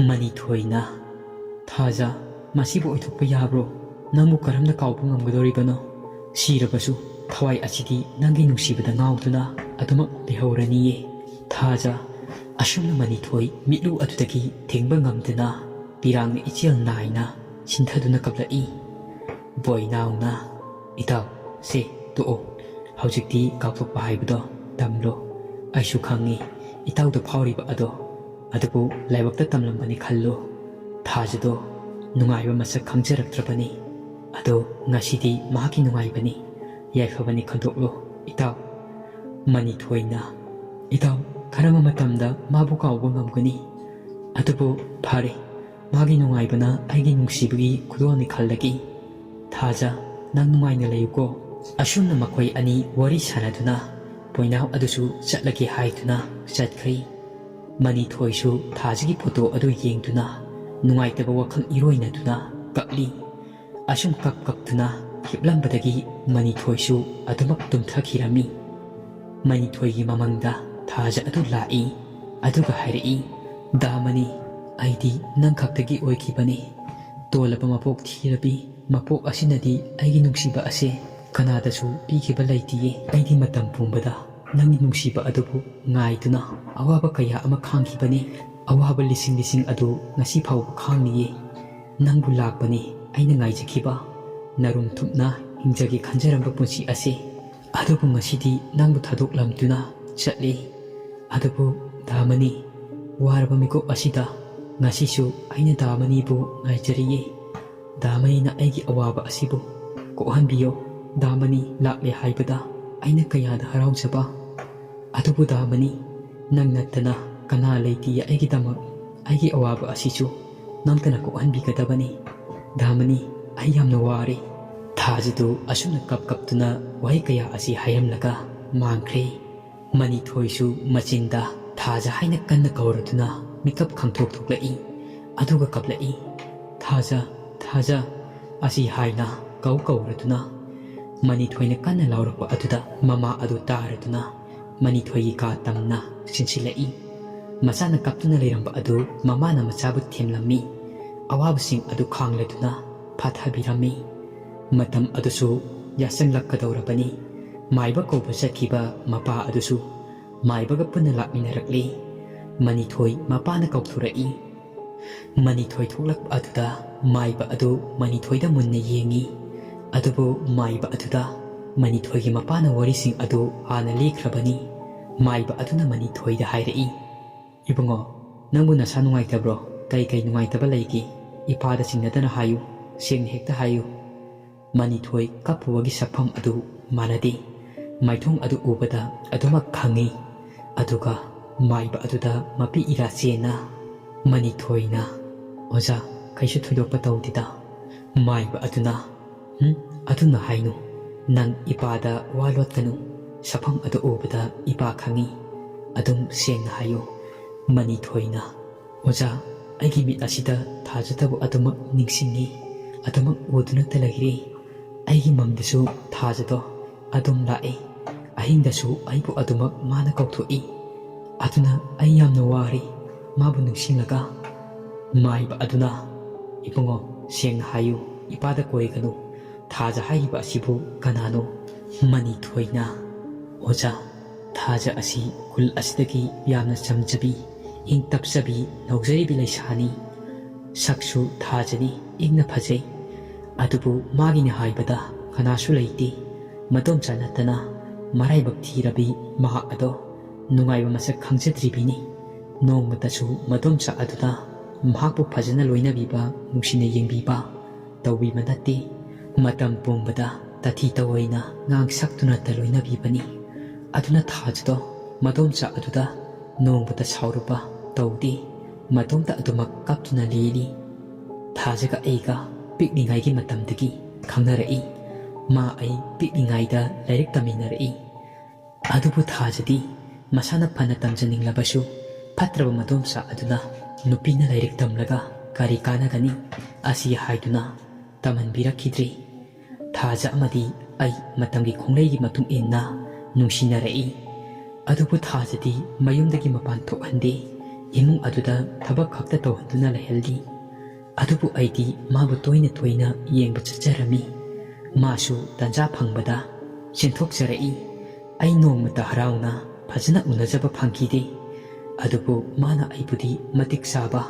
ꯃꯅꯤꯊꯣꯏꯅ, ꯊꯥꯖ, ꯃꯁꯤꯕꯨ ꯑꯣꯏꯊꯣꯛꯄ ꯌꯥꯕ꯭ꯔꯣ? ꯅꯪꯕꯨ ꯀꯔꯝꯅ ꯀꯥꯎꯕ ꯉꯝꯒꯗꯧꯔꯤꯕꯅꯣ? ꯁꯤꯔꯕꯁꯨ ꯊꯋꯥꯏ ꯑꯁꯤꯗꯤ ꯅꯪꯒꯤ ꯅꯨꯡꯁꯤꯕꯗ ꯉꯥꯎꯗꯨꯅ ꯑꯗꯨꯃꯛ ꯂꯩꯍꯧꯔꯅꯤꯌꯦ꯫ ꯊꯥꯖ ꯑꯁꯨꯝꯅ ꯃꯅꯤꯊꯣꯏ ꯃꯤꯠꯂꯨ ꯑꯗꯨꯗꯒꯤ ꯊꯤꯡꯕ ꯉꯝꯗꯅ ꯄꯤꯔꯥꯡꯅ ꯏꯆꯦꯜ ꯅꯥꯏꯅ ꯁꯤꯟꯊꯗꯨꯅ ꯀꯞꯂꯛꯏ꯫ ꯕꯣꯏꯅꯥꯎꯅ, "ꯏꯇꯥꯎ, ꯁꯦ, ꯇꯣꯛꯑꯣ꯫ ꯍꯧꯖꯤꯛꯇꯤ ꯀꯥꯎꯊꯣꯛꯄ ꯍꯥꯏꯕꯗꯣ ꯇꯝꯂꯣ꯫ ꯑꯩꯁꯨ ꯈꯪꯉꯤ ꯏꯇꯥꯎꯗ ꯐꯥꯎꯔꯤꯕ ꯑꯗꯣ, ꯑꯗꯨꯕꯨ ꯂꯥꯏꯕꯛꯇ ꯇꯝꯂꯝꯕꯅꯤ ꯈꯜꯂꯨ꯫ ꯊꯥꯖꯗꯣ ꯅꯨꯡꯉꯥꯏꯕ ꯃꯁꯛ ꯈꯪꯖꯔꯛꯇ꯭ꯔꯕꯅꯤ꯫ ꯑꯗꯣ ꯉꯁꯤꯗꯤ ꯃꯍꯥꯛꯀꯤ ꯅꯨꯡꯉꯥꯏꯕꯅꯤ, ꯌꯥꯏꯐꯕꯅꯤ ꯈꯟꯗꯣꯛꯂꯣ ꯏꯇꯥꯎ꯫" ꯃꯅꯤꯊꯣꯏꯅ, "ꯏꯇꯥꯎ, ꯀꯔꯝꯕ ꯃꯇꯝꯗ ꯃꯥꯕꯨ ꯀꯥꯎꯕ ꯉꯝꯒꯅꯤ? ꯑꯗꯨꯕꯨ ꯐꯔꯦ, ꯃꯥꯒꯤ ꯅꯨꯡꯉꯥꯏꯕꯅ ꯑꯩꯒꯤ ꯅꯨꯡꯁꯤꯕꯒꯤ ꯈꯨꯗꯣꯜꯅꯤ ꯈꯜꯂꯒꯦ꯫ ꯊꯥꯖ, ꯅꯪ ꯅꯨꯡꯉꯥꯏꯅ ꯂꯩꯌꯨꯀꯣ꯫" ꯑꯁꯨꯝꯅ ꯃꯈꯣꯏ ꯑꯅꯤ ꯋꯥꯔꯤ ꯁꯥꯟꯅꯗꯨꯅ ꯄꯣꯏꯅꯥꯎ ꯑꯗꯨꯁꯨ ꯆꯠꯂꯒꯦ ꯍꯥꯏꯗꯨꯅ ꯆꯠꯈ꯭ꯔꯦ꯫ ꯃꯅꯤꯊꯣꯏꯁꯨ ꯊꯥꯖꯒꯤ ꯐꯣꯇꯣ ꯑꯗꯨ ꯌꯦꯡꯗꯨꯅ ꯅꯨꯡꯉꯥꯏꯇꯕ ꯋꯥꯈꯜ ꯏꯔꯣꯏꯅꯗꯨꯅ ꯀꯞꯂꯤ꯫ ꯑꯁꯨꯝ ꯀꯞ ꯀꯞꯇꯨꯅ ꯍꯤꯞꯂꯝꯕꯗꯒꯤ ꯃꯅꯤꯊꯣꯏꯁꯨ ꯑꯗꯨꯃꯛ ꯇꯨꯝꯊꯈꯤꯔꯝꯃꯤ꯫ ꯃꯅꯤꯊꯣꯏꯒꯤ ꯃꯃꯪꯗ ꯊꯥꯖ ꯑꯗꯨ ꯂꯥꯛꯏ꯫ ꯑꯗꯨꯒ ꯍꯥꯏꯔꯛꯏ, "ꯗꯥꯃꯅꯤ, ꯑꯩꯗꯤ ꯅꯪ ꯈꯛꯇꯒꯤ ꯑꯣꯏꯈꯤꯕꯅꯤ꯫ ꯇꯣꯜꯂꯕ ꯃꯄꯣꯛ ꯊꯤꯔꯕꯤ ꯃꯄꯣꯛ ꯑꯁꯤꯅꯗꯤ ꯑꯩꯒꯤ ꯅꯨꯡꯁꯤꯕ ꯑꯁꯦ ꯀꯅꯥꯗꯁꯨ ꯄꯤꯈꯤꯕ ꯂꯩꯇꯤꯌꯦ꯫ ꯑꯩꯗꯤ ꯃꯇꯝ ꯄꯨꯝꯕꯗ ꯅꯪꯒꯤ ꯅꯨꯡꯁꯤꯕ ꯑꯗꯨꯕꯨ ꯉꯥꯏꯗꯨꯅ ꯑꯋꯥꯕ ꯀꯌꯥ ꯑꯃ ꯈꯥꯡꯈꯤꯕꯅꯤ꯫ ꯑꯋꯥꯕ ꯂꯤꯁꯤꯡ ꯂꯤꯁꯤꯡ ꯑꯗꯨ ꯉꯁꯤ ꯐꯥꯎꯕ ꯈꯥꯡꯂꯤꯌꯦ꯫ ꯅꯪꯕꯨ ꯂꯥꯛꯄꯅꯤ ꯑꯩꯅ ꯉꯥꯏꯖꯈꯤꯕ꯫ ꯅꯔꯨꯝ ꯊꯨꯞꯅ ꯍꯤꯡꯖꯒꯦ ꯈꯟꯖꯔꯝꯕ ꯄꯨꯟꯁꯤ ꯑꯁꯦ꯫ ꯑꯗꯨꯕꯨ ꯉꯁꯤꯗꯤ ꯅꯪꯕꯨ ꯊꯥꯗꯣꯛꯂꯝꯗꯨꯅ ꯆꯠꯂꯤ꯫ ꯑꯗꯨꯕꯨ ꯗꯥꯃꯅꯤ, ꯋꯥꯔꯕ ꯃꯤꯀꯨꯞ ꯑꯁꯤꯗ ꯉꯁꯤꯁꯨ ꯑꯩꯅ ꯗꯥꯃꯅꯤꯕꯨ ꯉꯥꯏꯖꯔꯤꯌꯦ꯫ ꯗꯥꯃꯅꯤꯅ ꯑꯩꯒꯤ ꯑꯋꯥꯕ ꯑꯁꯤꯕꯨ ꯀꯣꯛꯍꯟꯕꯤꯌꯣ꯫ ꯗꯥꯃꯅꯤ ꯂꯥꯛꯂꯦ ꯍꯥꯏꯕꯗ ꯑꯩꯅ ꯀꯌꯥꯗ ꯍꯔꯥꯎꯖꯕ꯫ ꯑꯗꯨꯕꯨ ꯗꯥꯃꯅꯤ, ꯅꯪ ꯅꯠꯇꯅ ꯀꯅꯥ ꯂꯩꯇꯤꯌꯦ ꯑꯩꯒꯤꯗꯃꯛ꯫ ꯑꯩꯒꯤ ꯑꯋꯥꯕ ꯑꯁꯤꯁꯨ ꯅꯪꯇꯅ ꯀꯣꯛꯍꯟꯕꯤꯒꯗꯕꯅꯤ꯫ ꯗꯥꯃꯅꯤ, ꯑꯩ ꯌꯥꯝꯅ ꯋꯥꯔꯦ꯫" ꯊꯥꯖꯗꯨ ꯑꯁꯨꯝꯅ ꯀꯞ ꯀꯞꯇꯨꯅ ꯋꯥꯍꯩ ꯀꯌꯥ ꯑꯁꯤ ꯍꯥꯏꯔꯝꯂꯒ ꯃꯥꯡꯈ꯭ꯔꯦ꯫ ꯃꯅꯤꯊꯣꯏꯁꯨ ꯃꯆꯤꯟꯗ "ꯊꯥꯖ" ꯍꯥꯏꯅ ꯀꯟꯅ ꯀꯧꯔꯗꯨꯅ ꯃꯤꯀꯞ ꯈꯪꯊꯣꯛ ꯊꯣꯛꯂꯛꯏ꯫ ꯑꯗꯨꯒ ꯀꯞꯂꯛꯏ, "ꯊꯥꯖ, ꯊꯥꯖ" ꯑꯁꯤ ꯍꯥꯏꯅ ꯀꯧ ꯀꯧꯔꯗꯨꯅ ꯃꯅꯤꯊꯣꯏꯅ ꯀꯟꯅ ꯂꯥꯎꯔꯛꯄ ꯑꯗꯨꯗ ꯃꯃꯥ ꯑꯗꯨ ꯇꯥꯔꯗꯨꯅ ꯃꯅꯤꯊꯣꯏꯒꯤ ꯀꯥ ꯇꯝꯅ ꯆꯦꯟꯁꯤꯜꯂꯛꯏ꯫ ꯃꯆꯥꯅ ꯀꯞꯇꯨꯅ ꯂꯩꯔꯝꯕ ꯑꯗꯨ ꯃꯃꯥꯅ ꯃꯆꯥꯕꯨ ꯊꯦꯝꯂꯝꯃꯤ꯫ ꯑꯋꯥꯕꯁꯤꯡ ꯑꯗꯨ ꯈꯥꯡꯂꯗꯨꯅ ꯐꯥꯊꯕꯤꯔꯝꯃꯤ꯫ ꯃꯇꯝ ꯑꯗꯨꯁꯨ ꯌꯥꯆꯪꯂꯛꯀꯗꯧꯔꯕꯅꯤ꯫ ꯃꯥꯏꯕ ꯀꯧꯕ ꯆꯠꯈꯤꯕ ꯃꯄꯥ ꯑꯗꯨꯁꯨ ꯃꯥꯏꯕꯒ ꯄꯨꯟꯅ ꯂꯥꯛꯃꯤꯟꯅꯔꯛꯂꯤ꯫ ꯃꯅꯤꯊꯣꯏ ꯃꯄꯥꯅ ꯀꯧꯊꯣꯔꯛꯏ꯫ ꯃꯅꯤꯊꯣꯏ ꯊꯣꯛꯂꯛꯄ ꯑꯗꯨꯗ ꯃꯥꯏꯕ ꯑꯗꯨ ꯃꯅꯤꯊꯣꯏꯗ ꯃꯨꯟꯅ ꯌꯦꯡꯏ꯫ ꯑꯗꯨꯕꯨ ꯃꯥꯏꯕ ꯑꯗꯨꯗ ꯃꯅꯤꯊꯣꯏꯒꯤ ꯃꯄꯥꯅ ꯋꯥꯔꯤꯁꯤꯡ ꯑꯗꯨ ꯍꯥꯟꯅ ꯂꯤꯈ꯭ꯔꯕꯅꯤ꯫ ꯃꯥꯏꯕ ꯑꯗꯨꯅ ꯃꯅꯤꯊꯣꯏꯗ ꯍꯥꯏꯔꯛꯏ, "ꯏꯕꯨꯡꯉꯣ, ꯅꯪꯕꯨ ꯅꯁꯥ ꯅꯨꯡꯉꯥꯏꯇꯕ꯭ꯔꯣ? ꯀꯩ ꯀꯩ ꯅꯨꯡꯉꯥꯏꯇꯕ ꯂꯩꯒꯦ? ꯏꯄꯥꯗ ꯆꯤꯡꯅꯗꯅ ꯍꯥꯏꯌꯨ, ꯁꯦꯡꯅ ꯍꯦꯛꯇ ꯍꯥꯏꯌꯨ꯫" ꯃꯅꯤꯊꯣꯏ ꯀꯞꯄꯨꯕꯒꯤ ꯁꯛꯐꯝ ꯑꯗꯨ ꯃꯥꯟꯅꯗꯦ꯫ ꯃꯥꯏꯊꯣꯡ ꯑꯗꯨ ꯎꯕꯗ ꯑꯗꯨꯃꯛ ꯈꯪꯏ꯫ ꯑꯗꯨꯒ ꯃꯥꯏꯕ ꯑꯗꯨꯗ ꯃꯄꯤ ꯏꯔꯥ ꯆꯦꯟꯅ ꯃꯅꯤꯊꯣꯏꯅ, "ꯑꯣꯖꯥ, ꯀꯩꯁꯨ ꯊꯣꯏꯗꯣꯛꯄ ꯇꯧꯗꯦꯗ꯫" ꯃꯥꯏꯕ ꯑꯗꯨꯅ, "ꯍꯨꯝ, ꯑꯗꯨꯝꯅ ꯍꯥꯏꯅꯨ꯫ ꯅꯪ ꯏꯄꯥꯗ ꯋꯥ ꯂꯣꯠꯀꯅꯨ꯫ ꯁꯛꯐꯝ ꯑꯗꯨ ꯎꯕꯗ ꯏꯄꯥ ꯈꯪꯏ꯫ ꯑꯗꯨꯝ ꯁꯦꯡꯅ ꯍꯥꯏꯌꯨ꯫" ꯃꯅꯤꯊꯣꯏꯅ, "ꯑꯣꯖꯥ, ꯑꯩꯒꯤ ꯃꯤꯠ ꯑꯁꯤꯗ ꯊꯥꯖꯗꯕ ꯑꯗꯨꯃꯛ ꯅꯤꯡꯁꯤꯡꯏ꯫ ꯑꯗꯨꯃꯛ ꯎꯗꯨꯅꯇ ꯂꯩꯔꯦ꯫ ꯑꯩꯒꯤ ꯃꯪꯗꯁꯨ ꯊꯥꯖꯗꯣ ꯑꯗꯨꯝ ꯂꯥꯛꯏ꯫ ꯑꯍꯤꯡꯗꯁꯨ ꯑꯩꯕꯨ ꯑꯗꯨꯃꯛ ꯃꯥꯅ ꯀꯧꯊꯣꯛꯏ꯫ ꯑꯗꯨꯅ ꯑꯩ ꯌꯥꯝꯅ ꯋꯥꯔꯤ ꯃꯥꯕꯨ ꯅꯤꯡꯁꯤꯡꯂꯒ꯫" ꯃꯥꯏꯕ ꯑꯗꯨꯅ, "ꯏꯕꯨꯡꯉꯣ, ꯁꯦꯡꯅ ꯍꯥꯏꯌꯨ, ꯏꯄꯥꯗ ꯀꯣꯏꯒꯅꯨ꯫ ꯊꯥꯖ ꯍꯥꯏꯔꯤꯕ ꯑꯁꯤꯕꯨ ꯀꯅꯥꯅꯣ?" ꯃꯅꯤꯊꯣꯏꯅ, "ꯑꯣꯖꯥ, ꯊꯥꯖ ꯑꯁꯤ ꯈꯨꯜ ꯑꯁꯤꯗꯒꯤ ꯌꯥꯝꯅ ꯆꯝꯖꯕꯤ, ꯏꯪ ꯇꯞꯆꯕꯤ, ꯅꯧꯖꯔꯤꯕꯤ ꯂꯩꯁꯥꯅꯤ꯫ ꯁꯛꯁꯨ ꯊꯥꯖꯅꯤ, ꯏꯪꯅ ꯐꯖꯩ꯫ ꯑꯗꯨꯕꯨ ꯃꯥꯒꯤꯅꯤ ꯍꯥꯏꯕꯗ ꯀꯅꯥꯁꯨ ꯂꯩꯇꯦ꯫ ꯃꯗꯣꯝꯆꯥ ꯅꯠꯇꯅ ꯃꯔꯥꯏꯕꯛ ꯊꯤꯔꯕꯤ ꯃꯍꯥꯛ ꯑꯗꯣ ꯅꯨꯡꯉꯥꯏꯕ ꯃꯁꯛ ꯈꯪꯖꯗ꯭ꯔꯤꯕꯤꯅꯤ꯫ ꯅꯣꯡꯃꯇꯁꯨ ꯃꯗꯣꯝꯆꯥ ꯑꯗꯨꯅ ꯃꯍꯥꯛꯄꯨ ꯐꯖꯅ ꯂꯣꯏꯅꯕꯤꯕ, ꯅꯨꯡꯁꯤꯅ ꯌꯦꯡꯕꯤꯕ ꯇꯧꯕꯤꯕ ꯅꯠꯇꯦ꯫ ꯃꯇꯝ ꯄꯨꯝꯕꯗ ꯇꯊꯤ ꯇꯑꯣꯏꯅ ꯉꯥꯡ ꯁꯛꯇꯨꯅꯇ ꯂꯣꯏꯅꯕꯤꯕꯅꯤ꯫ ꯑꯗꯨꯅ ꯊꯥꯖꯗꯣ ꯃꯗꯣꯝꯆꯥ ꯑꯗꯨꯗ ꯅꯣꯡꯃꯇ ꯁꯥꯎꯔꯨꯕ ꯇꯧꯗꯦ꯫ ꯃꯇꯣꯝꯇ ꯑꯗꯨꯃꯛ ꯀꯞꯇꯨꯅ ꯂꯦꯜꯂꯤ꯫ ꯊꯥꯖꯒ ꯑꯩꯒ ꯄꯤꯛꯂꯤꯉꯩꯒꯤ ꯃꯇꯝꯗꯒꯤ ꯈꯪꯅꯔꯛꯏ꯫ ꯃꯥ ꯑꯩ ꯄꯤꯛꯂꯤꯉꯩꯗ ꯂꯥꯏꯔꯤꯛ ꯇꯝꯃꯤꯟꯅꯔꯛꯏ꯫ ꯑꯗꯨꯕꯨ ꯊꯥꯖꯗꯤ ꯃꯁꯥꯅ ꯐꯅ ꯇꯝꯖꯅꯤꯡꯂꯕꯁꯨ ꯐꯠꯇ꯭ꯔꯕ ꯃꯗꯣꯝꯆꯥ ꯑꯗꯨꯅ ꯅꯨꯄꯤꯅ ꯂꯥꯏꯔꯤꯛ ꯇꯝꯂꯒ ꯀꯔꯤ ꯀꯥꯟꯅꯒꯅꯤ ꯑꯁꯤ ꯍꯥꯏꯗꯨꯅ ꯇꯝꯍꯟꯕꯤꯔꯛꯈꯤꯗ꯭ꯔꯦ꯫ ꯊꯥꯖ ꯑꯃꯗꯤ ꯑꯩ ꯃꯇꯝꯒꯤ ꯈꯣꯡꯂꯩꯒꯤ ꯃꯇꯨꯡ ꯏꯟꯅ ꯅꯨꯡꯁꯤꯅꯔꯛꯏ꯫ ꯑꯗꯨꯕꯨ ꯊꯥꯖꯗꯤ ꯃꯌꯨꯝꯗꯒꯤ ꯃꯄꯥꯟ ꯊꯣꯛꯍꯟꯗꯦ꯫ ꯏꯃꯨꯡ ꯑꯗꯨꯗ ꯊꯕꯛ ꯈꯛꯇ ꯇꯧꯍꯟꯗꯨꯅ ꯂꯩꯍꯜꯂꯤ꯫ ꯑꯗꯨꯕꯨ ꯑꯩꯗꯤ ꯃꯥꯕꯨ ꯇꯣꯏꯅ ꯇꯣꯏꯅ ꯌꯦꯡꯕ ꯆꯠꯆꯔꯝꯃꯤ꯫ ꯃꯥꯁꯨ ꯇꯟꯖꯥ ꯐꯪꯕꯗ ꯆꯦꯟꯊꯣꯛꯆꯔꯛꯏ꯫ ꯑꯩ ꯅꯣꯡꯃꯇ ꯍꯔꯥꯎꯅ ꯐꯖꯅ ꯎꯅꯖꯕ ꯐꯪꯈꯤꯗꯦ꯫ ꯑꯗꯨꯕꯨ ꯃꯥꯅ ꯑꯩꯕꯨꯗꯤ ꯃꯇꯤꯛ ꯆꯥꯕ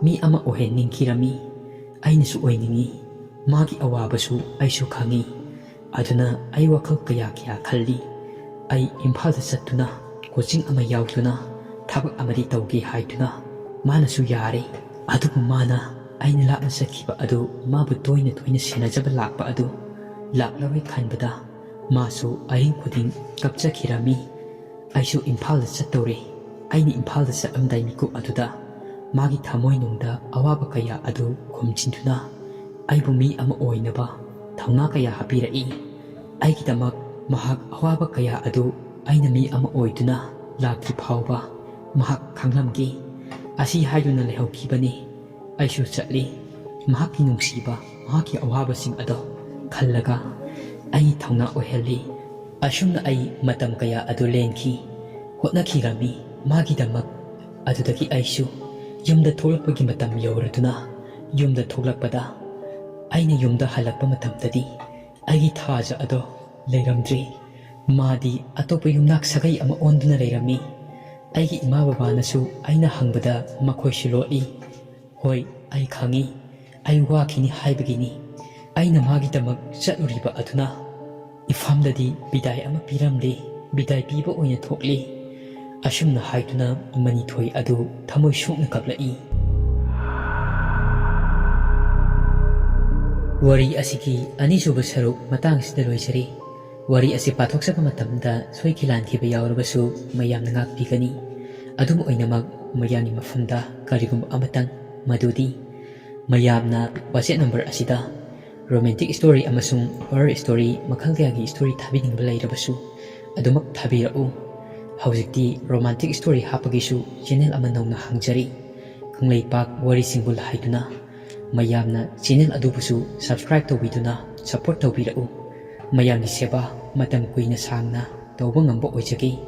ꯃꯤ ꯑꯃ ꯑꯣꯏꯍꯟꯅꯤꯡꯈꯤꯔꯝꯃꯤ꯫ ꯑꯩꯅꯁꯨ ꯑꯣꯏꯅꯤꯡꯏ꯫ ꯃꯥꯒꯤ ꯑꯋꯥꯕꯁꯨ ꯑꯩꯁꯨ ꯈꯪꯏ꯫ ꯑꯗꯨꯅ ꯑꯩ ꯋꯥꯈꯜ ꯀꯌꯥ ꯀꯌꯥ ꯈꯜꯂꯤ꯫ ꯑꯩ ꯏꯝꯐꯥꯜꯗ ꯆꯠꯇꯨꯅ ꯀꯣꯆꯤꯡ ꯑꯃ ꯌꯥꯎꯗꯨꯅ ꯊꯕꯛ ꯑꯃꯗꯤ ꯇꯧꯒꯦ ꯍꯥꯏꯗꯨꯅ ꯃꯥꯅꯁꯨ ꯌꯥꯔꯦ꯫ ꯑꯗꯨꯕꯨ ꯃꯥꯅ ꯑꯩꯅ ꯂꯥꯞꯅ ꯆꯠꯈꯤꯕ ꯑꯗꯨ, ꯃꯥꯕꯨ ꯇꯣꯏꯅ ꯇꯣꯏꯅ ꯁꯦꯟꯅꯖꯕ ꯂꯥꯛꯄ ꯑꯗꯨ ꯂꯥꯛꯂꯔꯣꯏ ꯈꯟꯕꯗ ꯃꯥꯁꯨ ꯑꯍꯤꯡ ꯈꯨꯗꯤꯡ ꯀꯞꯆꯈꯤꯔꯝꯃꯤ꯫ ꯑꯩꯁꯨ ꯏꯝꯐꯥꯜꯗ ꯆꯠꯇꯧꯔꯦ꯫ ꯑꯩꯅ ꯏꯝꯐꯥꯜꯗ ꯆꯠꯂꯝꯗꯥꯏ ꯃꯤꯀꯨꯞ ꯑꯗꯨꯗ ꯃꯥꯒꯤ ꯊꯃꯣꯏꯅꯨꯡꯗ ꯑꯋꯥꯕ ꯀꯌꯥ ꯑꯗꯨ ꯈꯨꯝꯖꯤꯟꯗꯨꯅ ꯑꯩꯕꯨ ꯃꯤ ꯑꯃ ꯑꯣꯏꯅꯕ ꯊꯧꯅꯥ ꯀꯌꯥ ꯍꯥꯞꯄꯤꯔꯛꯏ꯫ ꯑꯩꯒꯤꯗꯃꯛ ꯃꯍꯥꯛ ꯑꯋꯥꯕ ꯀꯌꯥ ꯑꯗꯨ ꯑꯩꯅ ꯃꯤ ꯑꯃ ꯑꯣꯏꯗꯨꯅ ꯂꯥꯛꯇ꯭ꯔꯤ ꯐꯥꯎꯕ ꯃꯍꯥꯛ ꯈꯪꯂꯝꯒꯦ꯫ ꯑꯁꯤ ꯍꯥꯏꯗꯨꯅ ꯂꯩꯍꯧꯈꯤꯕꯅꯤ꯫ ꯑꯩꯁꯨ ꯆꯠꯂꯤ꯫ ꯃꯍꯥꯛꯀꯤ ꯅꯨꯡꯁꯤꯕ, ꯃꯍꯥꯛꯀꯤ ꯑꯋꯥꯕꯁꯤꯡ ꯑꯗꯣ ꯈꯜꯂꯒ ꯑꯩ ꯊꯧꯅꯥ ꯑꯣꯏꯍꯜꯂꯤ꯫ ꯑꯁꯨꯝꯅ ꯑꯩ ꯃꯇꯝ ꯀꯌꯥ ꯑꯗꯨ ꯂꯦꯟꯈꯤ, ꯍꯣꯠꯅꯈꯤꯔꯝꯃꯤ ꯃꯥꯒꯤꯗꯃꯛ꯫ ꯑꯗꯨꯗꯒꯤ ꯑꯩꯁꯨ ꯌꯨꯝꯗ ꯊꯣꯛꯂꯛꯄꯒꯤ ꯃꯇꯝ ꯌꯧꯔꯗꯨꯅ ꯌꯨꯝꯗ ꯊꯣꯛꯂꯛꯄꯗ, ꯑꯩꯅ ꯌꯨꯝꯗ ꯍꯜꯂꯛꯄ ꯃꯇꯝꯗꯗꯤ ꯑꯩꯒꯤ ꯊꯥꯖ ꯑꯗꯣ ꯂꯩꯔꯝꯗ꯭ꯔꯦ꯫ ꯃꯥꯗꯤ ꯑꯇꯣꯞꯄ ꯌꯨꯝꯅꯥꯛ ꯁꯥꯒꯩ ꯑꯃ ꯑꯣꯟꯗꯨꯅ ꯂꯩꯔꯝꯃꯤ꯫ ꯑꯩꯒꯤ ꯏꯃꯥ ꯕꯕꯥꯅꯁꯨ ꯑꯩꯅ ꯍꯪꯕꯗ ꯃꯈꯣꯏꯁꯨ ꯂꯣꯠꯂꯤ꯫ ꯍꯣꯏ, ꯑꯩ ꯈꯪꯏ, ꯑꯩ ꯋꯥꯈꯤꯅꯤ ꯍꯥꯏꯕꯒꯤꯅꯤ꯫ ꯑꯩꯅ ꯃꯥꯒꯤꯗꯃꯛ ꯆꯠꯂꯨꯔꯤꯕ ꯑꯗꯨꯅ ꯏꯝꯐꯥꯜꯗꯗꯤ ꯕꯤꯗꯥꯏ ꯑꯃ ꯄꯤꯔꯝꯂꯦ, ꯕꯤꯗꯥꯏ ꯄꯤꯕ ꯑꯣꯏꯅ ꯊꯣꯛꯂꯦ꯫ ꯑꯁꯨꯝꯅ ꯍꯥꯏꯗꯨꯅ ꯃꯅꯤꯊꯣꯏ ꯑꯗꯨ ꯊꯃꯣꯏ ꯁꯣꯛꯅ ꯀꯞꯂꯛꯏ꯫ ꯋꯥꯔꯤ ꯑꯁꯤꯒꯤ ꯑꯅꯤꯁꯨꯕ ꯁꯔꯨꯛ ꯃꯇꯥꯡ ꯑꯁꯤꯗ ꯂꯣꯏꯖꯔꯦ꯫ ꯋꯥꯔꯤ ꯑꯁꯤ ꯄꯥꯊꯣꯛꯆꯕ ꯃꯇꯝꯗ ꯁꯣꯏꯈꯤ ꯂꯥꯟꯈꯤꯕ ꯌꯥꯎꯔꯕꯁꯨ ꯃꯌꯥꯝꯅ ꯉꯥꯛꯄꯤꯒꯅꯤ꯫ ꯑꯗꯨꯝ ꯑꯣꯏꯅꯃꯛ, ꯃꯌꯥꯝꯒꯤ ꯃꯐꯝꯗ ꯀꯔꯤꯒꯨꯝꯕ ꯑꯃꯇꯪ, ꯃꯗꯨꯗꯤ ꯃꯌꯥꯝꯅ WhatsApp ꯅꯝꯕꯔ ꯑꯁꯤꯗ romantic story ꯑꯃꯁꯨꯡ horror story ꯃꯈꯜ ꯀꯌꯥꯒꯤ story ꯊꯥꯕꯤꯅꯤꯡꯕ ꯂꯩꯔꯕꯁꯨ ꯑꯗꯨꯃꯛ ꯊꯥꯕꯤꯔꯛꯎ꯫ ꯍꯧꯖꯤꯛꯇꯤ romantic story ꯍꯥꯞꯄꯒꯤꯁꯨ channel ꯑꯃ ꯅꯧꯅ ꯍꯥꯡꯖꯔꯤ, ꯀꯪꯂꯩꯄꯥꯛ ꯋꯥꯔꯤ ꯁꯤꯡꯕꯨꯜ ꯍꯥꯏꯗꯨꯅ꯫ ꯃꯌꯥꯝꯅ channel ꯑꯗꯨꯕꯨꯁꯨ subscribe ꯇꯧꯕꯤꯗꯨꯅ support ꯇꯧꯕꯤꯔꯛꯎ꯫ ꯃꯌꯥꯝꯒꯤ ꯁꯦꯕꯥ ꯃꯇꯝ ꯀꯨꯏꯅ ꯁꯥꯡꯅ ꯇꯧꯕ ꯉꯝꯕ ꯑꯣꯏꯖꯒꯦ꯫